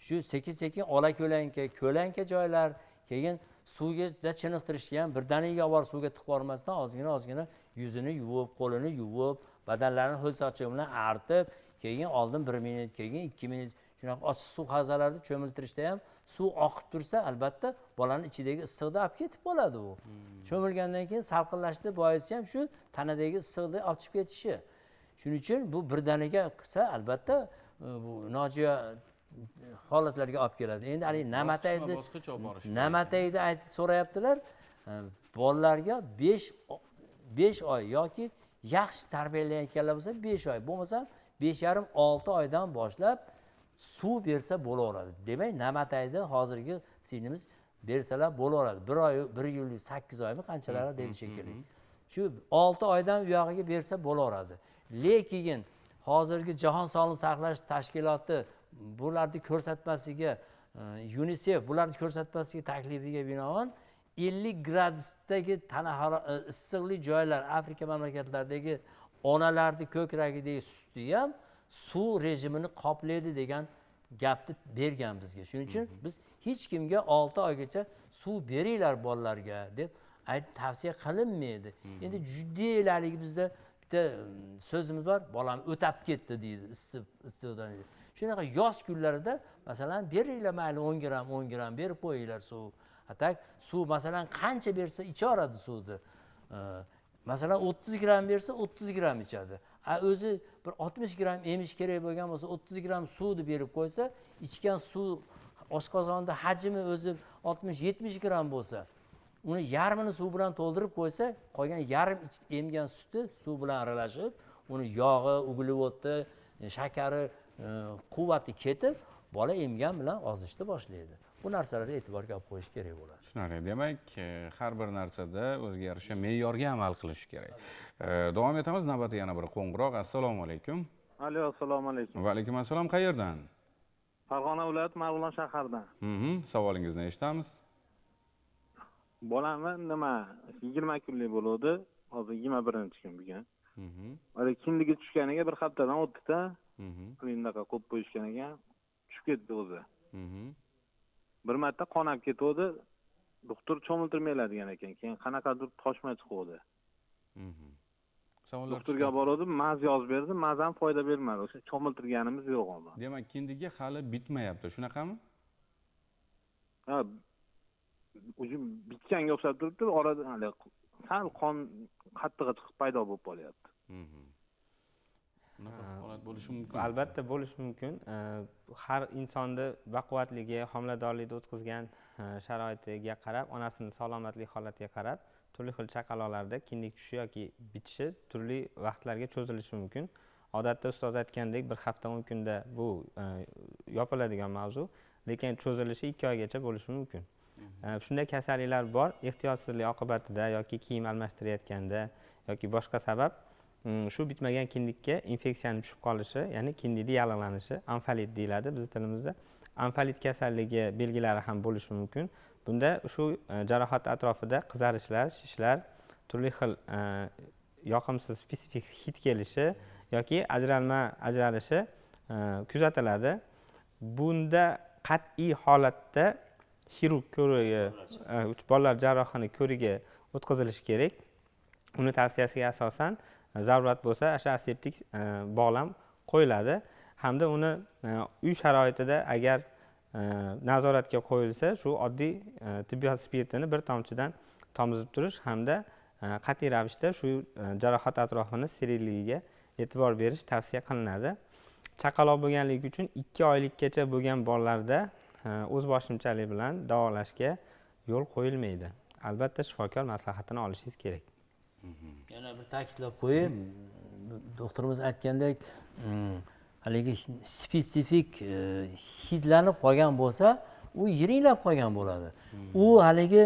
Shu sekin-sekin ola ko'lanka, ko'lanka joylar, keyin suvga chiniqtirishga ham birdaniga olib suvga tiqib yubormasdan ozgina yuzini yuvib, qo'lini yuvib, badanlarini ho'l sochiq bilan artib, keyin oldin 1 minut, keyin 2 minut shunaqa ochiq suv havzalarida cho'miltirishda ham suv oqib tursa, albatta bolaning ichidagi issiqni olib ketib qoladi u. Cho'milgandan keyin salqinlashdi, boisi ham shu tanadagi issiqni olib chiqib ketishi. Shuning uchun bu birdaniga qilsa, albatta bu nojo'ya holatlarga olib keladi. Endi hali namatayni namatayni aytib so'rayaptilar. Bolalarga 5 oy yoki yaxshi tarbiyalanganlar bo'lsa 5 oy, bo'lmasa 5,5-6 oydan boshlab suv bersa bo'laveradi. Demak, namatayni hozirgi sinimiz bersalar bo'laveradi. 1 oy, 1 yil, 8 oymi qanchalar dedi shekilli. Shu 6 oydan u yog'iga bersa bo'laveradi. Lekin hozirgi Jahon sog'liqni saqlash tashkiloti bularni ko'rsatmasiga, UNICEF bularni ko'rsatmasiga taklifiga binoan 50 gradusdagi tana issiqli joylar, Afrika mamlakatlaridagi onalarning ko'kragidagi suti ham suv rejimini qoplaydi degan gapni bergan bizga. Shuning uchun biz hech kimga 6 oygacha suv beringlar bolalarga deb tavsiya qilinmaydi. Endi jiddiyligi bizda bitta so'zimiz bor, bolam o'tab ketdi deydi, issiqdan deydi. Shunaqa yoz kunlarida masalan beringlar mayli 10 gram 10 gram berib qo'yinglar suv. A так suv, masalan, qancha bersa ichaveradi suvni. Masalan, 30 gramm bersa, 30 gramm ichadi. A o'zi bir 60 gramm emish kerak bo'lgan bo'lsa, 30 gramm suvni berib qo'ysa, ichgan suv oshqozonda hajmi o'zi 60-70 gramm bo'lsa, uni yarmini suv bilan to'ldirib qo'ysa, qolgan yarim emgan suti suv bilan aralashib, uni yog'i, uglevodni, shakari, quvvati ketib, bola emgan bilan ozishni boshlaydi. Bu narsalarga e'tiborga olib qo'yish kerak bo'ladi. Tushunarli. Demak, har bir narsada o'ziga yarasha me'yorga amal qilish kerak. Davom etamiz. Navbatda yana bir qo'ng'iroq. Assalomu alaykum. Alo, assalomu alaykum. Va alaykum assalom. Qayerdan? Farg'ona viloyati, Marg'ilon shaharidan. Savolingizni eshitamiz. Bolamni nima 20 kunlik bo'ldi, hozir 21-kun bugun. Hali kindigi tushganiga bir haftadan o'tdi-da. Unaqa qo'yib qo'yishgan ekan, tushib ketdi o'zi. Bir marta qonab ketdi. Doktor cho'miltirmanglar degan ekan. Keyin qanaqadir toshma chiqdi. Savollar. Doktorga bordim, maz yozib berdi, maz ham foyda bermadi. O'sha cho'miltirganimiz yo'q ammo. Demak, kindigi hali bitmayapti, shunaqami? Ha, o'zi bitganga o'xshab turibdi, orada hali sal qon qattig'i chiqib paydo bo'lib qolyapti. Bunaqa holat bo'lishi mumkin. Albatta bo'lishi mumkin. Har insonda baquvvatligi, homiladorlikda o'tkazgan sharoitiga qarab, onasini salomatlik holatiga qarab, turli xil chaqaloqlarda kindik tushishi yoki bitishi turli vaqtlarga cho'zilishi mumkin. Odatda ustoz aytgandek, bir hafta 10 kunda bu yopiladigan mavzu, lekin cho'zilishi 2 oygacha bo'lishi mumkin. Shunday kasalliklar bor, ehtiyotsizlik oqibatida yoki kiyim almashtirayotganda yoki boshqa sabab shu bitmagan kindikka infeksiyani tushib qolishi, ya'ni kindikni yallig'lanishi, amfalit deyiladi bizning tilimizda. Amfalit kasalligi belgilari ham bo'lishi mumkin. Bunda shu jarohat atrofida qizarishlar, shishlar, turli xil yoqimsiz spesifik hid kelishi yoki ajralma ajralishi kuzatiladi. Bunda qat'iy holatda xirurg ko'rigi, bolalar jarrohini ko'rigi o'tkazilishi kerak. Uni tavsiyasiga asosan zarurat bo'lsa, o'sha aseptik bog'lam qo'yiladi hamda uni uy sharoitida agar nazoratga qo'yilsa, shu oddiy tibbiyot spirtini bir tomchidan tomizib turish hamda qat'iy ravishda shu jarohat atrofini sterilligiga e'tibor berish tavsiya qilinadi. Chaqaloq bo'lganligi uchun 2 oylikkacha bo'lgan bolalarda o'z boshimchalik bilan davolashga yo'l qo'yilmaydi. Albatta shifokor maslahatini olishingiz kerak. Yana bir ta'kidlab qo'yay, doktorimiz aytgandek, haligi spesifik hidlanib qolgan bo'lsa, u yiringlab qolgan bo'ladi. U haligi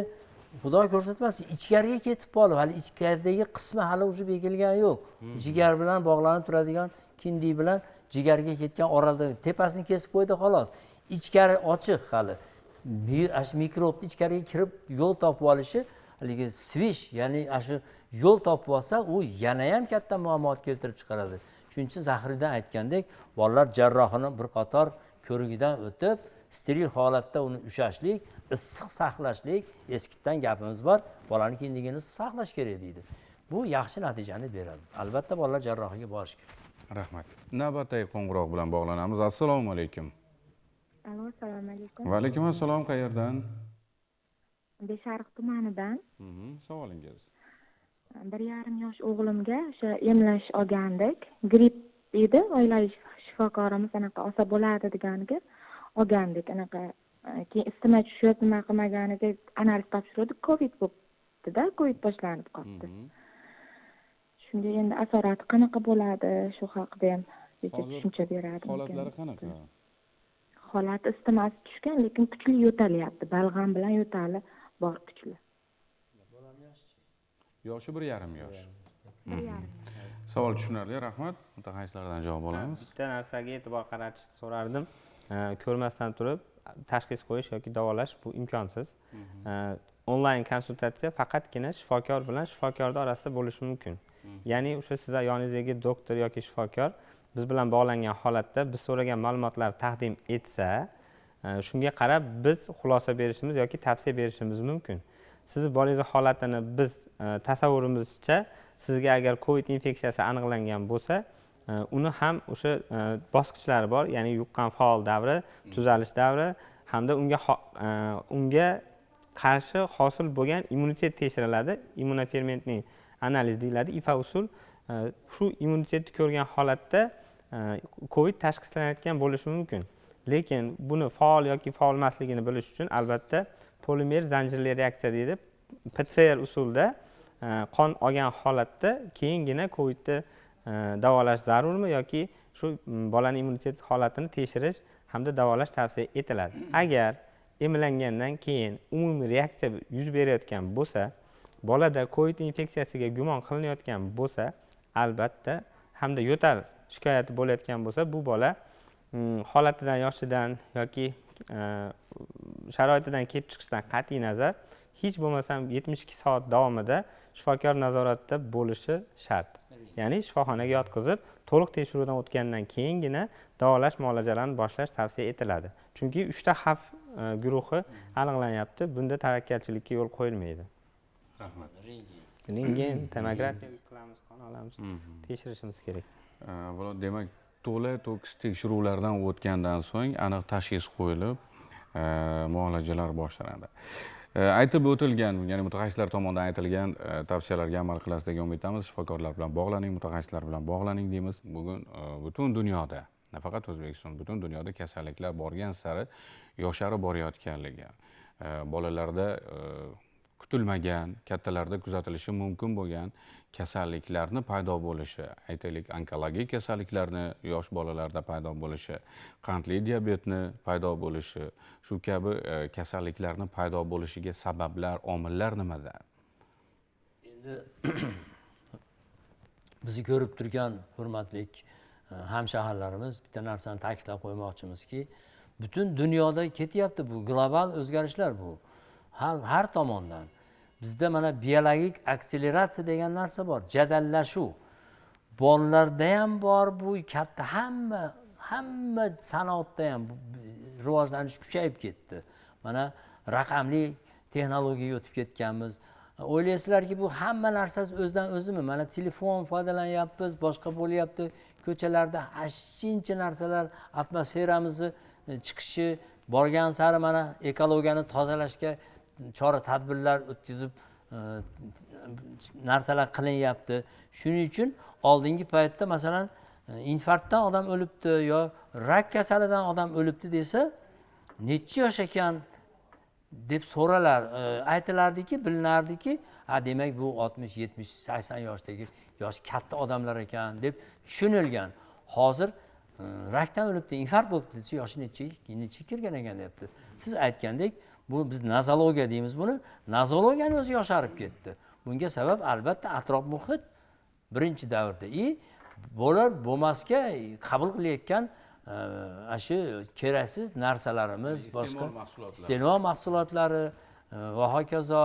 Xudo ko'rsatmasin, ichkariga ketib qolib, hali ichkaridagi qismi hali уже bekilgani yo'q. Jigar bilan bog'lanib turadigan kindik bilan jigarga ketgan orada tepasini kesib qo'ydi xolos. Ichkari ochiq hali. Mikrobni ichkariga kirib yo'l topib olishi, haligi svish, ya'ni shu yo'l topib olsa, u yana ham katta muammo keltirib chiqaradi. Shuning uchun Zahiriddin aytgandek, bolalar jarrohini bir qator ko'rigidan o'tib, steril holatda uni ushlashlik, issiq saqlashlik, eskitdan gapimiz bor, bolani kindigini saqlash kerak deydi. Bu yaxshi natijani beradi. Albatta bolalar jarrohiga borish kerak. Rahmat. Navbatdagi qo'ng'iroq bilan bog'lanamiz. Assalomu alaykum. Alo, assalomu alaykum. Va alaykum assalom. Qayerdan? Beshariq tumanidan. Savolingiz. 1,5 yosh o'g'limga o'sha emlash olgandik. Gripp edi, oilaviy shifokorimiz anaqa olsa bo'ladi deganiga olgandik. Anaqa keyin isitma tushib, nima qilmaganiga analiz topshirdik, Covid bo'libdi-da, Covid boshlanib qoldi. Shunga endi asorati qanaqa bo'ladi, shu haqida ham tushuncha beradi. Holatlari qanaqa? Holati isitmasi tushgan, lekin kuchli yo'talyapti. Balg'am bilan yo'tali bor kuchli. Yoshi 1,5 yosh. Savol tushunarli, rahmat. Mutaxassislardan javob olamiz. Bitta narsaga e'tibor qaratishni so'rardim. Ko'rmasdan turib tashxis qo'yish yoki davolash bu imkonsiz. Onlayn konsultatsiya faqatgina shifokor bilan shifokorning orasida bo'lishi mumkin. Ya'ni o'sha sizlar yoningizdagi doktor yoki shifokor biz bilan bog'langan holatda biz so'ragan ma'lumotlar taqdim etsa, shunga qarab biz xulosa berishimiz yoki tavsiya berishimiz mumkin. Siz bolangiz holatini biz tasavvurimizcha sizga agar COVID infeksiyasi aniqlangan bo'lsa, uni ham o'sha bosqichlari bor, ya'ni yuqqan faol davri, tuzalish davri hamda unga qarshi hosil bo'lgan immunitet tekshiriladi. Immunofermentning analiz deyiladi, IFA usul. Shu immunitetni ko'rgan holatda COVID tashxislanayotgan bo'lishi mumkin. Lekin buni faol yoki faol emasligini bilish uchun albatta polimer zanjirli reaksiya deydi, PCR usulda qon olgan holatda keyingina COVIDni davolash zarurmi yoki shu bolaning immunitet holatini tekshirish hamda davolash tavsiya etiladi. Agar emlangandan keyin umumiy reaksiya yuz berayotgan bo'lsa, bolada COVID infeksiyasiga gumon qilinayotgan bo'lsa, albatta hamda yo'tal shikoyati bo'layotgan bo'lsa, bu bola holatidan, yoshidan yoki sharoitidan kelib chiqishdan qat'iy nazar hech bo'lmasam 72 soat davomida shifokor nazoratida bo'lishi shart. Ya'ni shifoxonaga yotqizib, to'liq tekshiruvdan o'tgandan keyingina davolash muolajalarini boshlash tavsiya etiladi. Chunki 3 ta xavf guruhi aniqlanyapti. Bunda tavakkalchilikka yo'l qo'yilmaydi. Rahmat. Rentgen, tomografiya qilamiz, qon olamiz, tekshirishimiz kerak. Demak, to'la to'kis tekshiruvlardan o'tgandan so'ng aniq tashxis qo'yilib, muolajalar boshlanadi. Aytib o'tilgan, ya'ni mutaxassislar tomonidan aytilgan tavsiyalarga amal qilasiz degan umiddamiz. Shifokorlar bilan bog'laning, mutaxassislar bilan bog'laning deymiz. Bugun butun dunyoda, nafaqat O'zbekiston, butun dunyoda kasalliklar borgan sari yosharib borayotganligi, bolalarda kutilmagan, kattalarda kuzatilishi mumkin bo'lgan kasalliklarni paydo bo'lishi, aytaylik, onkologik kasalliklarni yosh bolalarda paydo bo'lishi, qandli diabetni paydo bo'lishi, shu kabi kasalliklarni paydo bo'lishiga sabablar, omillar nimada? Endi bizni ko'rib turgan hurmatli hamshaharlarimiz, bitta narsani ta'kidlab qo'ymoqchimizki, butun dunyoda ketyapti bu global o'zgarishlar bu. Har tomondan. Bizda mana biologik akseleratsiya degan narsa bor, jadallashuv. Bolalarda ham bor bu, katta hamma sanoatda ham rivojlanish kuchayib ketdi. Mana raqamli texnologiyaga o'tib ketganmiz. O'ylaysizlarki, bu hamma narsasi o'zidan o'zimi? Mana telefon foydalanyapmiz, boshqa bo'lyapti. Ko'chalarda ashuncha narsalar, atmosferamizni chiqishi borgan sari mana ekologiyani tozalashga chora tadbirlar o'tkazib narsalar qilinyapti. Shuning uchun oldingi paytda masalan infarktdan odam o'libdi yo rak kasalidan odam o'libdi desa, necha yosh ekan deb so'ralar, aytilardiki, bilinardiki, ha demak bu 60, 70, 80 yoshdagi yosh katta odamlar ekan deb tushunilgan. Hozir rakdan o'libdi, infarkt bo'libdi desa, yoshi necha kirgan ekan deyapti. Siz aytgandek, bu biz nazologiya deymiz buni. Nazologiyani o'zi yosharib ketdi. Bunga sabab albatta atrof muhit birinchi davrda bo'lar bo'lmasga qabul qilayotgan shu keraksiz narsalarimiz, boshqa iste'mol mahsulotlari va hokazo,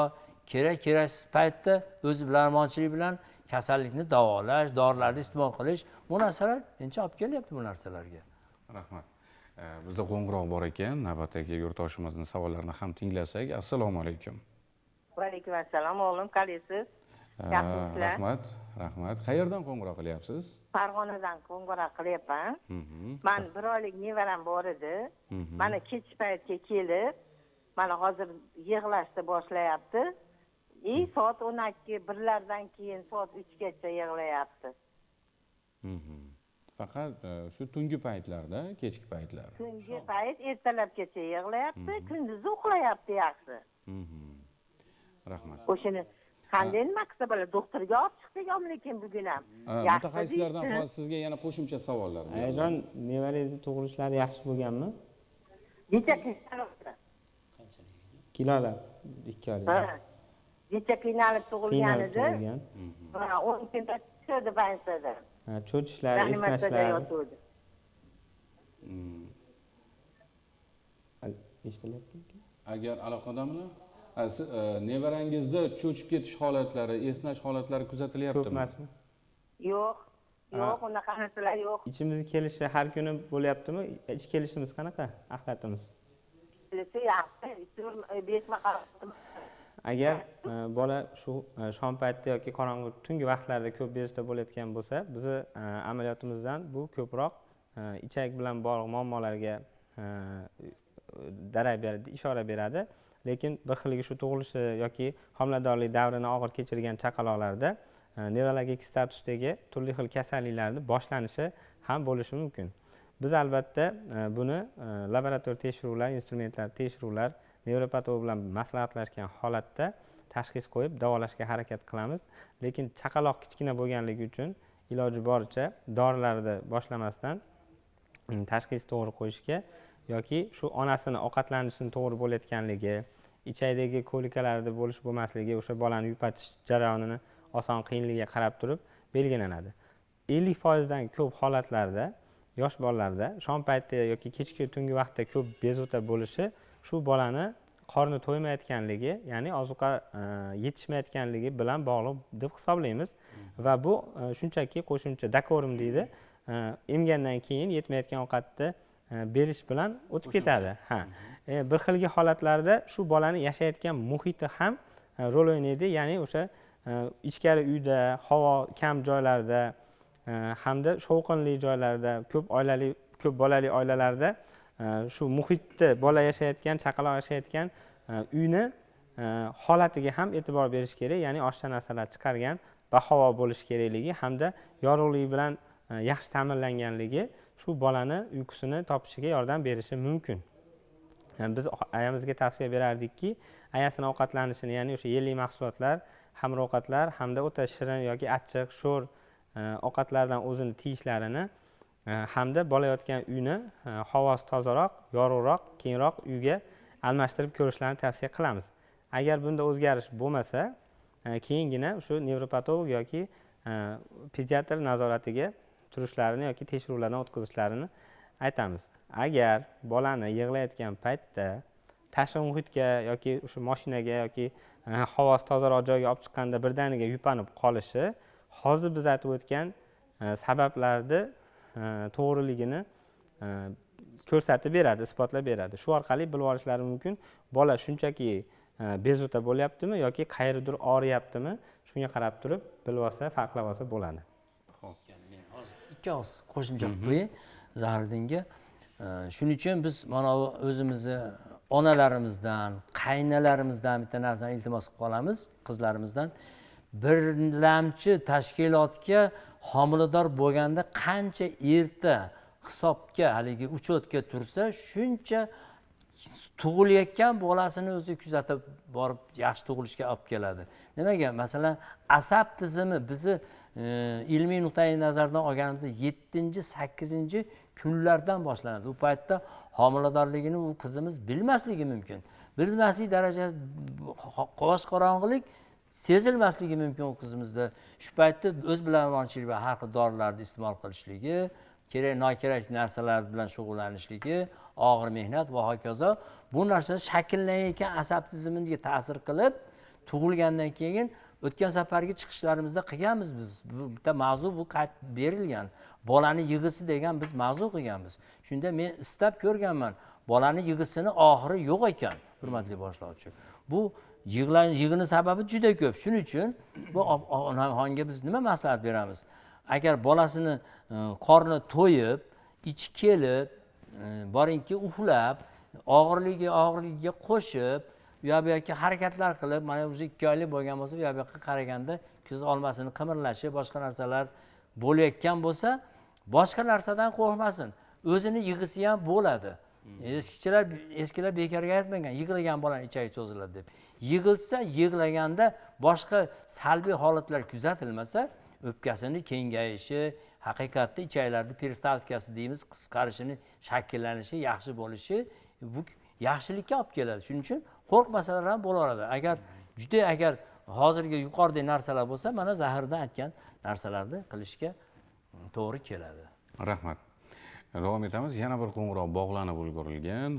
keraksiz paytda o'zi bilarmonchilik bilan kasallikni davolash, dorilarni iste'mol qilish, bu narsalar menimcha olib kelyapti bu narsalarga. Rahmat. Bizda qo'ng'iroq bor ekan. Navbatdagi yurtdoshimizning savollarini ham tinglasak. Assalomu alaykum. Va alaykum assalom, o'g'lim, qalaysiz? Yaxshimisizlar? Rahmat, rahmat. Qayerdan qo'ng'iroq qilyapsiz? Farg'onadan qo'ng'iroq qilyapman. Men bir oylik nevaram bor edi. Mana kech paytga kelib, mana hozir yig'lashni boshlayapti. Soat 12 birlardan keyin soat 3 gacha yig'layapti. Faqat shu tungi paytlarda, kechki paytlar. Tungi payt ertalabgacha yig'layapti, kunduzi uxlayapti yaxshi. Rahmat. O'shani qanday nima qilsa bo'ladi? Doktorga olib chiqdik, lekin bugun ham. Mutaxassislardan hozir sizga yana qo'shimcha savollar. Ayajon, nevarangizni tug'ilishlari yaxshi bo'lganmi? Necha qiynalibdi? Kilolar 2 oylik. Necha qiynalib tug'ilgan edi? 10 kunda tushdi bansada. Cho'chishlar, esnashlar. Eshitilyaptimi? Agar aloqadammi? Nevarangizda cho'chib ketish holatlari, esnash holatlari kuzatilyaptimi? Ko'p emasmi? Yo'q, yo'q, unaqa narsalar yo'q. Ichimiz kelishi har kuni bo'lyaptimi? Ich kelishimiz qanaqa? Axlatimiz? Kelishi yaxshi, 5 mahal. Agar bola shu shom paytida yoki qorong'u tungi vaqtlarda ko'p bezovta bo'layotgan bo'lsa, bizni amaliyotimizdan bu ko'proq ichak bilan bog'liq muammolarga darak beradi, ishora beradi. Lekin bir xiligi shu tug'ilishi yoki homiladorlik davrini og'ir kechirgan chaqaloqlarda nevrologik statusdagi turli xil kasalliklarni boshlanishi ham bo'lishi mumkin. Biz albatta buni laborator tekshiruvlar, instrumentlar tekshiruvlar, nevropatolog bilan maslahatlashgan holatda tashxis qo'yib davolashga harakat qilamiz. Lekin chaqaloq kichkina bo'lganligi uchun iloji boricha dorilarni boshlamasdan tashxis to'g'ri qo'yishga yoki shu onasini ovqatlanishini to'g'ri bo'layotganligi, ichakdagi kolikalarda bo'lish bo'lmasligi, o'sha bolani yupatish jarayonini oson qiyinligiga qarab turib belgilanadi. 50% dan ko'p holatlarda yosh bolalarda shom payti yoki kechki tungi vaqtda ko'p bezovta bo'lishi shu bolani qorni to'ymayotganligi, ya'ni ozuqa yetishmayotganligi bilan bog'liq deb hisoblaymiz. Va bu shunchaki qo'shimcha dakorim deydi, emgandan keyin yetmayotgan ovqatni berish bilan o'tib ketadi. Ha. Bir xilgi holatlarda shu bolani yashayotgan muhiti ham rol o'ynaydi, ya'ni o'sha ichkari uyda, havo kam joylarda hamda shovqinli joylarda, ko'p oilali, ko'p bolali oilalarda shu muhitda bola yashayotgan, chaqaloq yashayotgan uyni holatiga ham e'tibor berish kerak, ya'ni oshcha narsalar chiqargan bahavo bo'lishi kerakligi hamda yorug'lik bilan yaxshi ta'minlanganligi shu bolani uyqusini topishiga yordam berishi mumkin. Biz ayamizga tavsiya berardikki, ayasini ovqatlanishini, ya'ni o'sha yelli mahsulotlar, xamir ovqatlar hamda o'ta shirin yoki achchiq, sho'r ovqatlardan o'zini tiyishlarini hamda bola yotgan uyni havosi tozaroq, yorug'roq, kengroq uyga almashtirib ko'rishlarini tavsiya qilamiz. Agar bunda o'zgarish bo'lmasa, keyingina shu nevropatolog yoki pediatr nazoratiga turishlarini yoki tekshiruvlardan o'tkazishlarini aytamiz. Agar bolani yig'layotgan paytda tashqi muhitga yoki o'sha mashinaga yoki havosi tozaroq joyga olib chiqqanda birdaniga yupanib qolishi hozir biz aytib o'tgan sabablarni to'g'riligini ko'rsatib beradi, isbotlab beradi. Shu orqali bilib olishlari mumkin, bola shunchaki bezovta bo'lyaptimi yoki qayerdir og'riyaptimi, shunga qarab turib bilib olsa, farqlab olsa bo'ladi. Xo'p, men hozir ikki og'iz qo'shimcha qilib qo'yay Zahriddinga. Shuning uchun biz mana o'zimizni onalarimizdan, qaynalarimizdan bitta narsani iltimos qilib qolamiz, qizlarimizdan. Birlamchi tashkilotga homilador bo'lganda qancha erta hisobga, haligi uchotga tursa, shuncha tug'ilayotgan bolasini o'zi kuzatib borib yaxshi tug'ilishga olib keladi. Nimaga? Masalan, asab tizimi bizni ilmiy nuqtai nazardan olganimizda 7-8 kunlardan boshlanadi. U paytda homiladorligini u qizimiz bilmasligi mumkin. Bilmaslik darajasi qosh qorong'ilik sezilmasligi mumkin u qizimizda. Shu paytda o'z bilan va har xil dorilarni iste'mol qilishligi, kerak nokerak narsalar bilan shug'ullanishligi, og'ir mehnat va hokazo, bu narsa shakllanayotgan asab tizimiga ta'sir qilib, tug'ilgandan keyin o'tgan safargi chiqishlarimizda qilganmiz biz. Bu bitta mavzu bu berilgan. Bolani yig'isi degan biz mavzu qilganmiz. Shunda men istab ko'rganman. Bolani yig'isini oxiri yo'q ekan, hurmatli boshlovchi. Bu yig'ini sababi juda ko'p. Shuning uchun bu onaxonga biz nima maslahat beramiz? Agar bolasini qorni to'yib, ichi kelib, boringki uxlab, og'irligiga qo'shib, u yoq bu yoqqa harakatlar qilib, mana o'zi 2 oylik bo'lgan bo'lsa, u yoq bu yoqqa qaraganda ko'z olmasini qimirlashi, boshqa narsalar bo'layotgan bo'lsa, boshqa narsadan qo'rqmasin. O'zini yig'isi ham bo'ladi. Eskilar bekorga aytmagan, yig'lagan bolani ichagi cho'ziladi deb. Yig'ilsa, yig'laganda boshqa salbiy holatlar kuzatilmasa, o'pkasini kengayishi, haqiqatda ichaklarning peristaltikasi deymiz, qisqarishini, shakllanishi, yaxshi bo'lishi bu yaxshilikka olib keladi. Shuning uchun qo'rqmasalar ham bo'laveradi. Agar juda agar hozirgi yuqoridagi narsalar bo'lsa, mana Zahiriddin aytgan narsalarni qilishga to'g'ri keladi. Rahmat. Davom etamiz. Yana bir qo'ng'iroq bog'lanib ulgurilgan.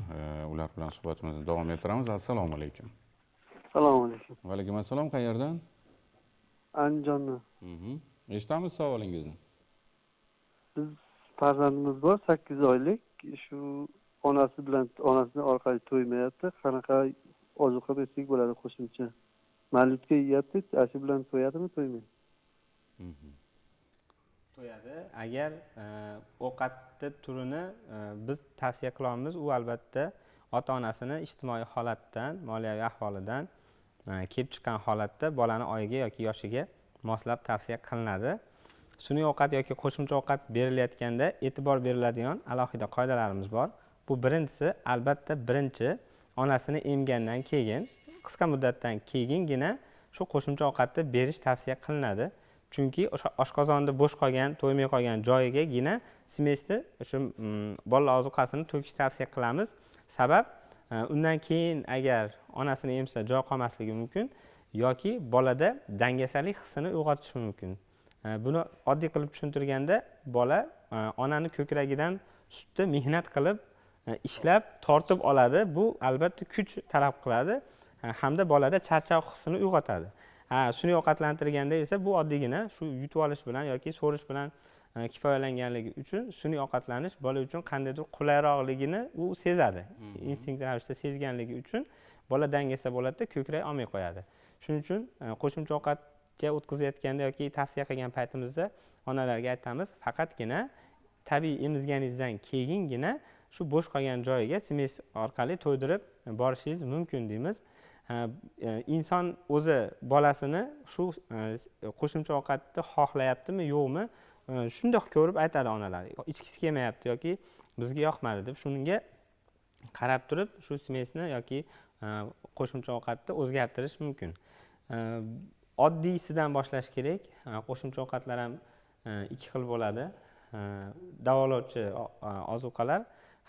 Ular bilan suhbatimizni davom ettiramiz. Assalomu alaykum. Assalomu alaykum. Va alaykum assalom. Qayerdan? Andijondan. Eshitamiz savolingizni. Biz farzandimiz bor, 8 oylik. Shu onasi bilan onasini orqali to'ymayapti. Qanaqa ozuqa bersak bo'ladi qo'shimcha? Malitka yeyapti, shu bilan to'yadimi, to'ymaydi? To'yadi. Agar ovqatni turini biz tavsiya qilamiz, u albatta Ota-onasini ijtimoiy holatdan, moliyaviy ahvolidan kelib chiqqan holatda bolani oyiga yoki yoshiga moslab tavsiya qilinadi. Sun'iy ovqat yoki qo'shimcha ovqat berilayotganda e'tibor beriladigan alohida qoidalarimiz bor. Bu birinchisi, albatta birinchi onasini emgandan keyin, qisqa muddatdan keyingina shu qo'shimcha ovqatni berish tavsiya qilinadi. Chunki o'sha oshqozonda bo'sh qolgan, to'ymay qolgan joyigagina smesni, o'sha bolalar ozuqasini to'kish tavsiya qilamiz. Sabab undan keyin agar onasini emsa joy qolmasligi mumkin yoki bolada dangasalik hissini uyg'otishi mumkin. Buni oddiy qilib tushuntirganda, bola onani ko'kragidan sutni mehnat qilib, ishlab tortib oladi. Bu albatta kuch talab qiladi hamda bolada charchoq hissini uyg'otadi. Sun'iy ovqatlantirganda esa bu oddiygina shu yutib olish bilan yoki so'rish bilan kifoyalanganligi uchun sun'iy ovqatlanish bola uchun qandaydir qulayroqligini u sezadi. Instinkt ravishda sezganligi uchun bola dangasa bo'ladida, ko'krak olmay qo'yadi. Shuning uchun qo'shimcha ovqatga o'tkazayotganda yoki tavsiya qilgan paytimizda onalarga aytamiz, faqatgina tabiiy emizganingizdan keyingina shu bo'sh qolgan joyiga smes orqali to'ydirib borishingiz mumkin deymiz. Inson o'zi bolasini shu qo'shimcha ovqatni xohlayaptimi, yo'qmi, shundoq ko'rib aytadi onalar. Ichkisi kelmayapti yoki bizga yoqmadi deb, shunga qarab turib shu smesni yoki qo'shimcha ovqatni o'zgartirish mumkin. Oddiysidan boshlash kerak. Qo'shimcha ovqatlar ham ikki xil bo'ladi. Davolovchi ozuqalar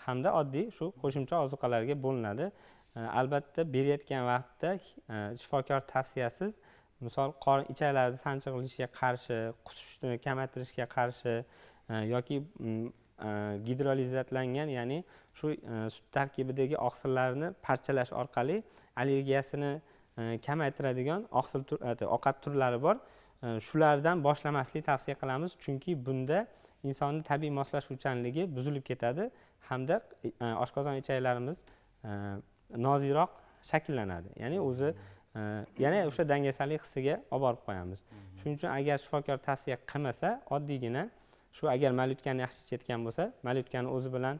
hamda oddiy shu qo'shimcha ozuqalarga bo'linadi. Albatta berayotgan vaqtda shifokor tavsiyasiz, misol qorin ichaklarni sanchig'ilishiga qarshi, qusishni kamaytirishga qarshi yoki gidrolizatlangan, ya'ni shu sut tarkibidagi oqsillarni parchalash orqali allergiyasini kamaytiradigan oqsil ovqat turlari bor. Shulardan boshlamaslik tavsiya qilamiz, chunki bunda insonning tabiiy moslashuvchanligi buzilib ketadi hamda oshqozon ichaklarimiz nozikroq shakllanadi. Ya'ni o'zi yana o'sha dangasalik hissiga olib borib qo'yamiz. Shuning uchun agar shifokor tavsiya qilmasa, oddiygina shu agar malyutkani yaxshi ichayotgan bo'lsa, malyutkani o'zi bilan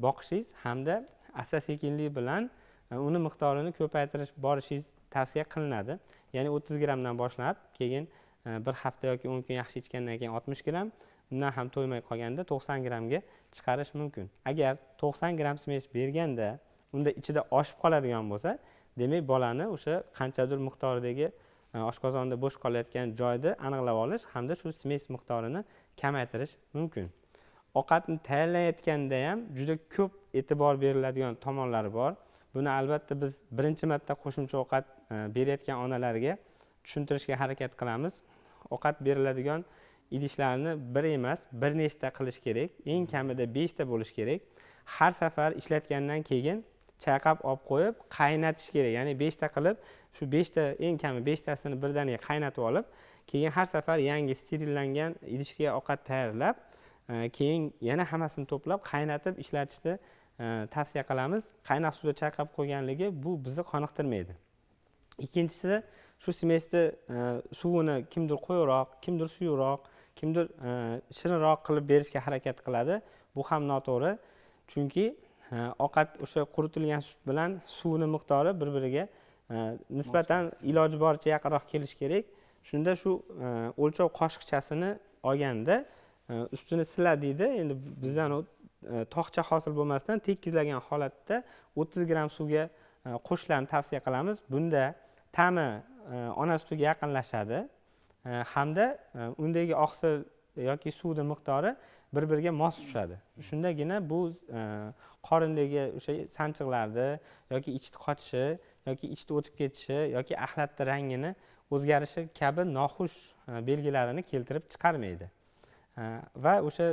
boqishingiz hamda asta-sekinlik bilan uni miqdorini ko'paytirish borishingiz tavsiya qilinadi. Ya'ni 30 grammdan boshlab, keyin bir hafta yoki 10 kun yaxshi ichgandan keyin 60 gramm, undan ham to'ymay qolganda 90 grammga chiqarish mumkin. Agar 90 gramm smes berganda unda ichida oshib qoladigan bo'lsa, demak bolani o'sha qanchadir miqdordagi oshqozonda bo'sh qolayotgan joyda aniqlab olish hamda shu smes miqdorini kamaytirish mumkin. Ovqatni tayyorlayotganda ham juda ko'p e'tibor beriladigan tomonlari bor. Buni albatta biz birinchi marta qo'shimcha ovqat berayotgan onalarga tushuntirishga harakat qilamiz. Ovqat beriladigan idishlarni bir emas, bir nechta qilish kerak. Eng kamida 5 ta bo'lishi kerak. Har safar ishlatgandan keyin chayqab olib qo'yib qaynatish kerak. Ya'ni 5 ta qilib, shu 5 ta eng kami 5 tasini birdaniga qaynatib olib, keyin har safar yangi sterillangan idishga ovqat tayyorlab, keyin yana hammasini to'plab qaynatib ishlatishni tavsiya qilamiz. Qaynoq suvda chayqab qo'yganligi bu bizni qoniqtirmaydi. Ikkinchisi, shu smesni suvini kimdir quyuqroq, kimdir suyuqroq, kimdir shirinroq qilib berishga harakat qiladi. Bu ham noto'g'ri. Chunki ovqat o'sha quritilgan sut bilan suvning miqdori bir-biriga nisbatan iloji boricha yaqinroq kelishi kerak. Shunda shu o'lchov qoshiqchasini olganda ustini sila deydi. Endi bizdan tog'cha hosil bo'lmasdan tekizlagan holatda 30 gramm suvga qo'shishlarni tavsiya qilamiz. Bunda ta'mi ona sutiga yaqinlashadi hamda undagi oqsil yoki suvning miqdori bir-biriga mos tushadi. Shundagina bu qorindagi o'sha sanchiqlarni yoki ichni qochishi yoki ichni o'tib ketishi yoki axlatni rangini o'zgarishi kabi noxush belgilarini keltirib chiqarmaydi. Va o'sha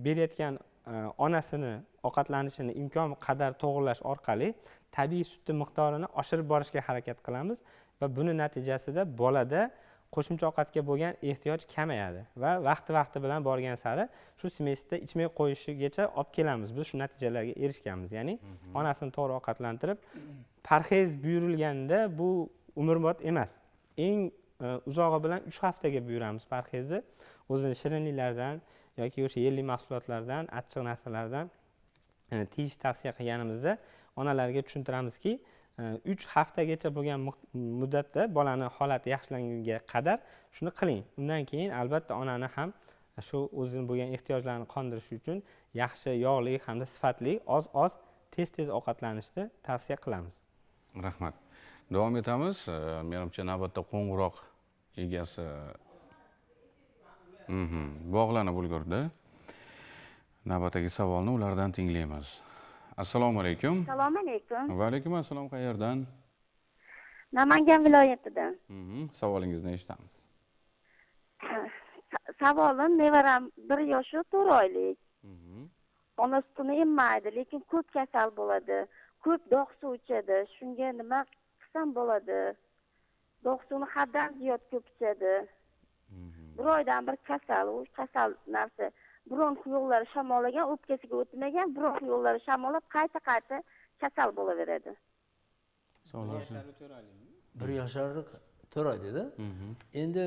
berayotgan onasini ovqatlanishini imkon qadar to'g'rilash orqali tabiiy sutning miqdorini oshirib borishga harakat qilamiz va buni natijasida bolada qo'shimcha ovqatga bo'lgan ehtiyoj kamayadi va vaqti-vaqti bilan borgan sari shu smesda ichmay qo'yishigacha olib kelamiz. Biz shu natijalarga erishganmiz. Ya'ni onasini to'g'ri ovqatlantirib, parhez buyurilganda bu umrbod emas. Eng uzog'i bilan 3 haftaga buyuramiz parhezni. O'zini shirinliklardan yoki o'sha yerli mahsulotlardan, achchiq narsalardan tiyish tavsiya qilganimizda onalarga tushuntiramizki, 3 haftagacha bo'lgan muddatda bolani holati yaxshilangunga qadar shuni qiling. Undan keyin albatta onani ham shu o'zini bo'lgan ehtiyojlarini qondirish uchun yaxshi yog'li hamda sifatli oz-oz tez-tez ovqatlanishni tavsiya qilamiz. Rahmat. Davom etamiz. Menimcha navbatda qo'ng'iroq egasi bog'lanib ulgurdi. Navbatdagi savolni ulardan tinglaymiz. Assalomu alaykum. Assalomu alaykum. Va alaykum assalom. Qayerdan? Namangan viloyatidan. Savolingizni eshitamiz. Savolim, nevaram 1 yosh 4 oylik. Ona sutini emmaydi, lekin ko'p kasal bo'ladi. Ko'p dog' suv ichadi. Shunga nima qilsam bo'ladi? Dog' suvni haddan ziyod ko'p ichadi. Bir oydan bir kasal, u kasal narsa. Bronx yo'llari shamollagan, o'pkasiga o'tmagan, bronx yo'llari shamollab qayta-qayta kasal bo'laveradi. 1 yoshar 4 oy dedi. Endi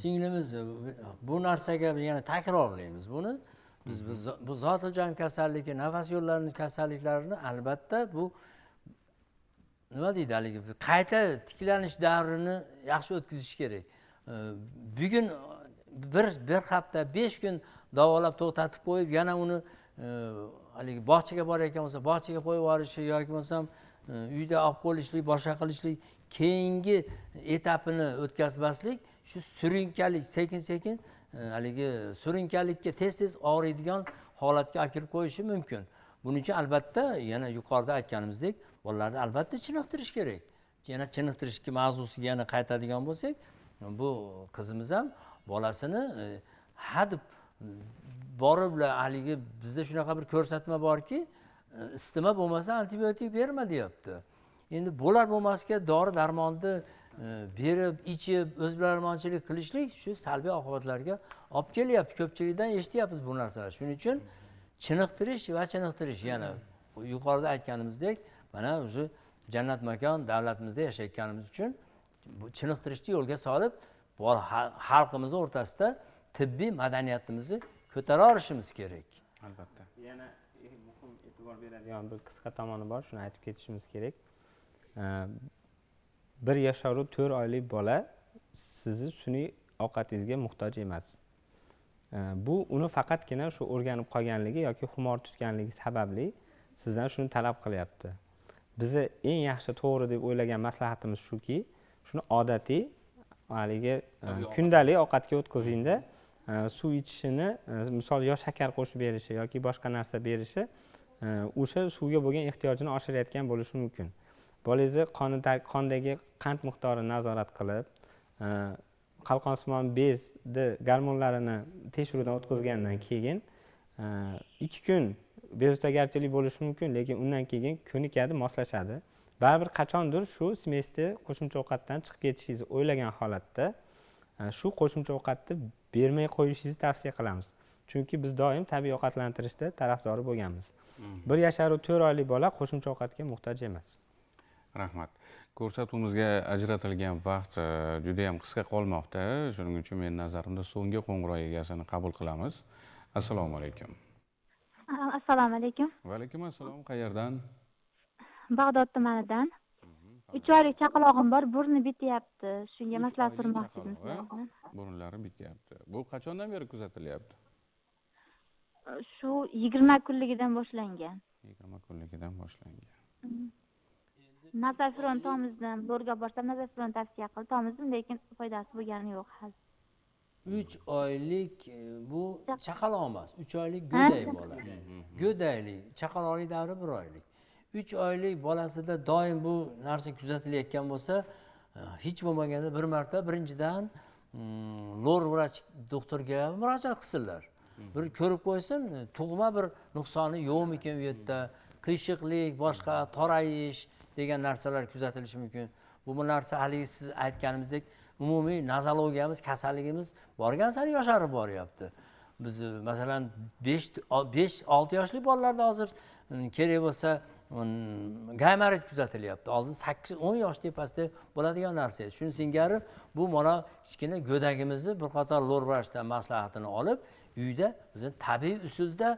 singlimiz bu narsaga yana takrorlaymiz buni. Biz bu zotiljam kasalligi, nafas yo'llarining kasalliklarini albatta bu nima deydi haligi qayta tiklanish davrini yaxshi o'tkazish kerak. Bugun bir hafta 5 kun davolab to'xtatib qo'yib, yana uni haligi bog'chaga borayotgan bo'lsa, bog'chaga qo'yib yuborishi yoki bo'lmasam uyda olib qo'yishlik, boshqa qilishlik, keyingi etapini o'tkazmaslik, shu surunkalik sekin-sekin haligi surunkalikke tez-tez og'riydigan holatga olib kirib qo'yishi mumkin. Buning uchun albatta yana yuqorida aytganimizdek, bolalarni albatta chiniqtirish kerak. Yana chiniqtirishga mavzusiga yana qaytadigan bo'lsak, bu qizimiz ham bolasini hadeb borib haligi bizda shunaqa bir ko'rsatma borki, isitma bo'lmasa antibiotik berma deyapti. Endi bo'lar bo'lmasga dori darmonni berib, ichib, o'zbilarmonchilik qilishlik shu salbiy oqibatlarga olib kelyapti. Ko'pchilikdan eshityapmiz bu narsalarni. Shuning uchun chiniqtirish va chiniqtirish, yana yuqorida aytganimizdek, mana o'zi jannat makon davlatimizda yashayotganimiz uchun bu chiniqtirishni yo'lga solib, xalqimiz o'rtasida tibbiy madaniyatimizni ko'tara olishimiz kerak. Albatta. Yana muhim e'tibor beradigan bir qisqa tomoni bor, shuni aytib ketishimiz kerak. 1 yoshar 4 oylik bola sizni sun'iy ovqatingizga muhtoj emas. Bu uni faqatgina shu o'rganib qolganligi yoki xumor tutganligi sababli sizdan shuni talab qilyapti. Bizni eng yaxshi to'g'ri deb o'ylagan maslahatimiz shuki, shuni odatiy haligi kundalik ovqatga o'tkazingda suv ichishini, misol yo shakar qo'shib berishi yoki boshqa narsa berishi o'sha suvga bo'lgan ehtiyojini oshirayotgan bo'lishi mumkin. Bolangizni qondagi qand miqdorini nazorat qilib, qalqonsimon bezni gormonlarini tekshiruvdan o'tkazgandan keyin 2 kun bezovtagarchilik bo'lishi mumkin, lekin undan keyin ko'nikadi, moslashadi. Baribir qachondir shu smesni qo'shimcha ovqatdan chiqib ketishingizni o'ylagan holatda shu qo'shimcha ovqatni bermay qo'yishingizni tavsiya qilamiz. Chunki biz doim tabiiy ovqatlantirishda tarafdori bo'lganmiz. 1 yoshar 4 oylik bola qo'shimcha ovqatga muhtoj emas. Rahmat. Ko'rsatuvimizga ajratilgan vaqt juda ham qisqa qolmoqda. Shuning uchun men nazarimda so'nggi qo'ng'iroq egasini qabul qilamiz. Assalomu alaykum. Assalomu alaykum. Va alaykum assalom. Qayerdan? Bag'dod tumanidan. 3 oylik chaqalog'im bor, burni bityapti. Shunga maslahat so'ramoqchi edim. Burunlari bityapti. Bu qachondan beri kuzatilyapti? Shu 20 kunligidan boshlangan. 20 kunligidan boshlangan. Nazafiron tomizdim, lorga borsam nazafiron tavsiya qildi, tomizdim, lekin foydasi bo'lgani yo'q hali. 3 oylik bu chaqaloq emas, 3 oylik go'dak bola. Go'daklik, chaqaloqlik davri 1 oylik. 3 oylik bolasida doim bu narsa kuzatilayotgan bo'lsa, hech bo'lmaganda bir marta birinchidan lor vrach doktorga murojaat qilsinlar. Bir ko'rib qo'ysin, tug'ma bir nuqsoni yo'qmikin u yerda, qiyshiqlik, boshqa torayish degan narsalar kuzatilishi mumkin. Bu narsa haligi siz aytganimizdek umumiy nazologiyamiz, kasalligimiz borgan sari yosharib boryapti. Biz masalan 5-6 yoshli bolalarda hozir kerak bo'lsa gaymarit kuzatilyapti. Oldin 8-10 yosh tepasida bo'ladigan narsa edi. Shuni singari bu mana kichkina go'dagimizni bir qator lor vrachdan maslahatini olib, uyda o'zini tabiiy usulda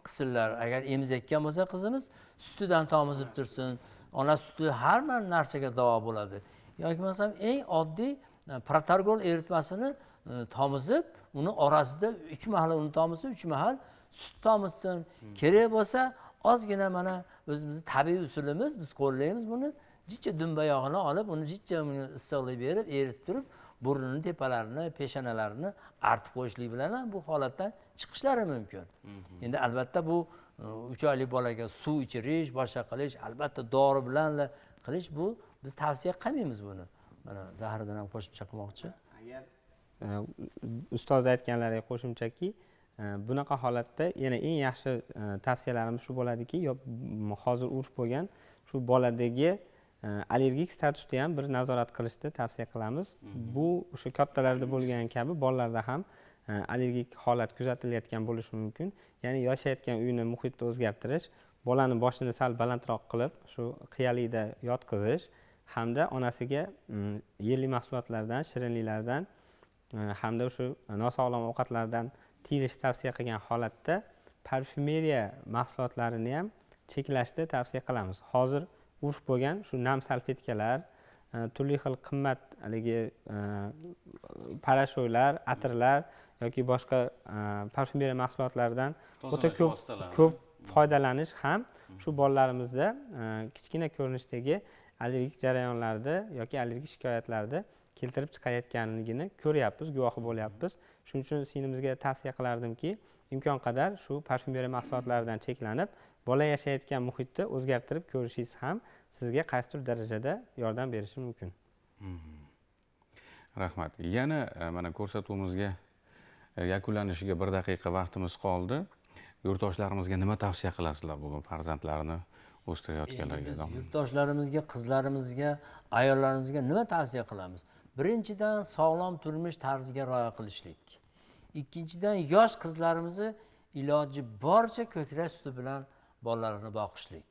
qilsinlar. Agar emizayotgan bo'lsa qizimiz sutidan tomizib tursin. Ona suti har bir narsaga davo bo'ladi. Yoki bo'lmasam eng oddiy protargol eritmasini tomizib, uni orasida 3 mahal uni tomizsin, 3 mahal sut tomizsin. Kerak bo'lsa ozgina mana o'zimizni tabiiy usulimiz, biz qo'llaymiz buni. Jicha dumba yog'ini olib, uni jicha uni issiqlik berib, eritib turib, burnini tepalarini, peshonalarini artib qo'yishlik bilan ham bu holatdan chiqishlari mumkin. Endi albatta bu 3 oylik bolaga suv ichirish, boshqa qilish, albatta dori bilan qilish, bu biz tavsiya qilmaymiz buni. Mana Zahiriddin ham qo'shimcha qilmoqchi. Agar ustoz aytganlariga qo'shimchaki, bunaqa holatda yana eng yaxshi tavsiyalarimiz shu bo'ladiki, hozir urf bo'lgan shu boladagi allergik statusni ham bir nazorat qilishni tavsiya qilamiz. Bu o'sha kattalarda bo'lgan kabi bolalarda ham allergik holat kuzatilayotgan bo'lishi mumkin. Ya'ni yashayotgan uyni, muhitni o'zgartirish, bolani boshini sal balandroq qilib, shu qiyalikda yotqizish hamda onasiga yerli mahsulotlardan, shirinliklardan hamda o'sha nosog'lom ovqatlardan tiyilish tavsiya qilgan holatda parfyumeriya mahsulotlarini ham cheklashni tavsiya qilamiz. Hozir urf bo'lgan shu nam salfetkalar, turli xil qimmat haligi parashoylar, atirlar yoki boshqa parfyumeriya mahsulotlaridan o'ta ko'p foydalanish ham shu bolalarimizda kichkina ko'rinishdagi allergik jarayonlarda yoki allergik shikoyatlarda keltirib chiqarayotganligini ko'ryapmiz, guvohi bo'lyapmiz. Shuning uchun singlimizga tavsiya qilardimki, imkon qadar shu parfyumeriya mahsulotlaridan cheklanib, bola yashayotgan muhitni o'zgartirib ko'rishingiz ham sizga qaysidir darajada yordam berishi mumkin. Rahmat. Yana mana ko'rsatuvimizga yakunlanishiga 1 daqiqa vaqtimiz qoldi. Yurtdoshlarimizga nima tavsiya qilasizlar bugun farzandlarini o'stirayotganlarga? Yurtdoshlarimizga, qizlarimizga, ayollarimizga nima tavsiya qilamiz? Birinchidan, sog'lom turmush tarziga rioya qilishlik. Ikkinchidan, yosh qizlarimizni iloji boricha ko'krak suti bilan bolalarini boqishlik.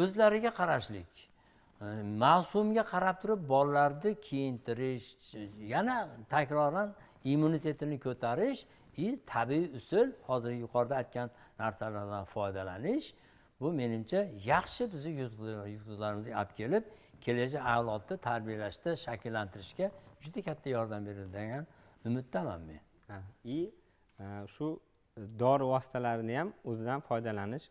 O'zlariga qarashlik. Mavsumga qarab turib bolalarni kiyintirish, yana takroran immunitetini ko'tarish, tabiiy usul, hozir yuqorida aytgan narsalardan foydalanish, bu menimcha yaxshi bizni yutuqlarimizga olib kelib, kelajak avlodni tarbiyalashda, shakllantirishga juda katta yordam beradi degan umiddaman men. Shu dori vositalarini ham o'zidan foydalanish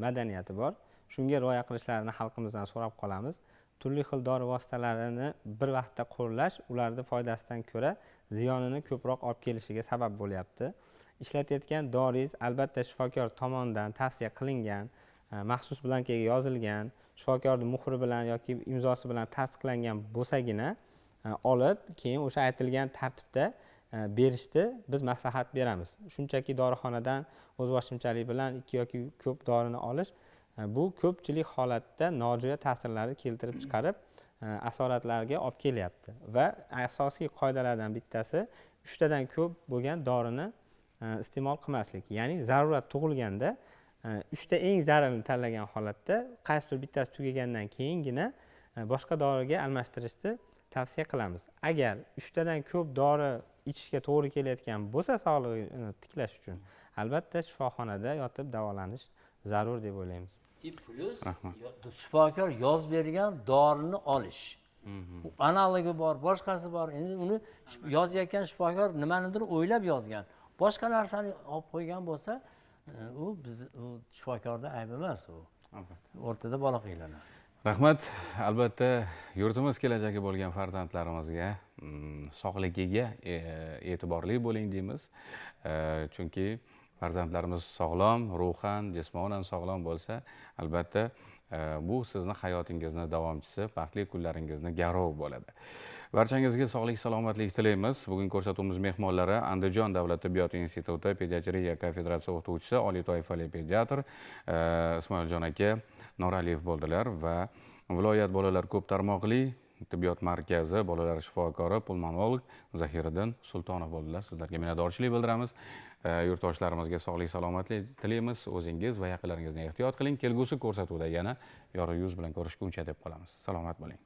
madaniyati bor. Shunga rioya qilishlarini xalqimizdan so'rab qolamiz. Turli xil dori vositalarini bir vaqtda qo'llash ularning foydasidan ko'ra ziyonini ko'proq olib kelishiga sabab bo'lyapti. Ishlatayotgan doringiz albatta shifokor tomonidan tavsiya qilingan, maxsus blankaga yozilgan, shifokorning muhri bilan yoki imzosi bilan tasdiqlangan bo'lsagina olib, keyin o'sha aytilgan tartibda berishni biz maslahat beramiz. Shunchaki dorixonadan o'zboshimchalik bilan 2 yoki ko'p dorini olish bu ko'pchilik holatda nojo'ya ta'sirlarni keltirib chiqarib, asoratlarga olib kelyapti. Va asosiy qoidalardan bittasi 3 tadan ko'p bo'lgan dorini iste'mol qilmaslik. Ya'ni zarurat tug'ilganda 3 ta eng zararni tanlagan holatda qaysidir bittasi tugagandan keyingina boshqa doriga almashtirishni tavsiya qilamiz. Agar 3 tadan ko'p dori ichishga to'g'ri kelayotgan bo'lsa sog'lig'ini tiklash uchun albatta shifoxonada yotib davolanish zarur deb o'ylaymiz. Plus shifokor yozib bergan dorini olish. Bu analogi bor, boshqasi bor. Endi uni yozayotgan shifokor nimanidir o'ylab yozgan. Boshqa narsani olib qo'ygan bo'lsa, u biz u shifokorda ayb emas u. O'rtada bola qiynaladi. Rahmat. Albatta yurtimiz kelajagi bo'lgan farzandlarimizga sog'ligiga e'tiborli bo'ling deymiz. Chunki farzandlarimiz sog'lom, ruhan, jismonan sog'lom bo'lsa, albatta bu sizni hayotingizni davomchisi, baxtli kunlaringizni garovi bo'ladi. Barchangizga sog'lik, salomatlik tilaymiz. Bugun ko'rsatuvimiz mehmonlari Andijon davlat tibbiyot instituti pediatriya kafedrasi o'qituvchisi, oliy toifali pediatr Ismoiljon aka Noraliyev bo'ldilar va viloyat bolalar ko'p tarmoqli tibbiyot markazi bolalar shifokori, pulmonolog Zahiriddin Sultonov bo'ldilar. Sizlarga minnatdorchilik bildiramiz. Yurtdoshlarimizga sog'lik, salomatlik tilaymiz. O'zingiz va yaqinlaringizni ehtiyot qiling. Kelgusi ko'rsatuvda yana yorug' yuz bilan ko'rishguncha deb qolamiz. Salomat bo'ling.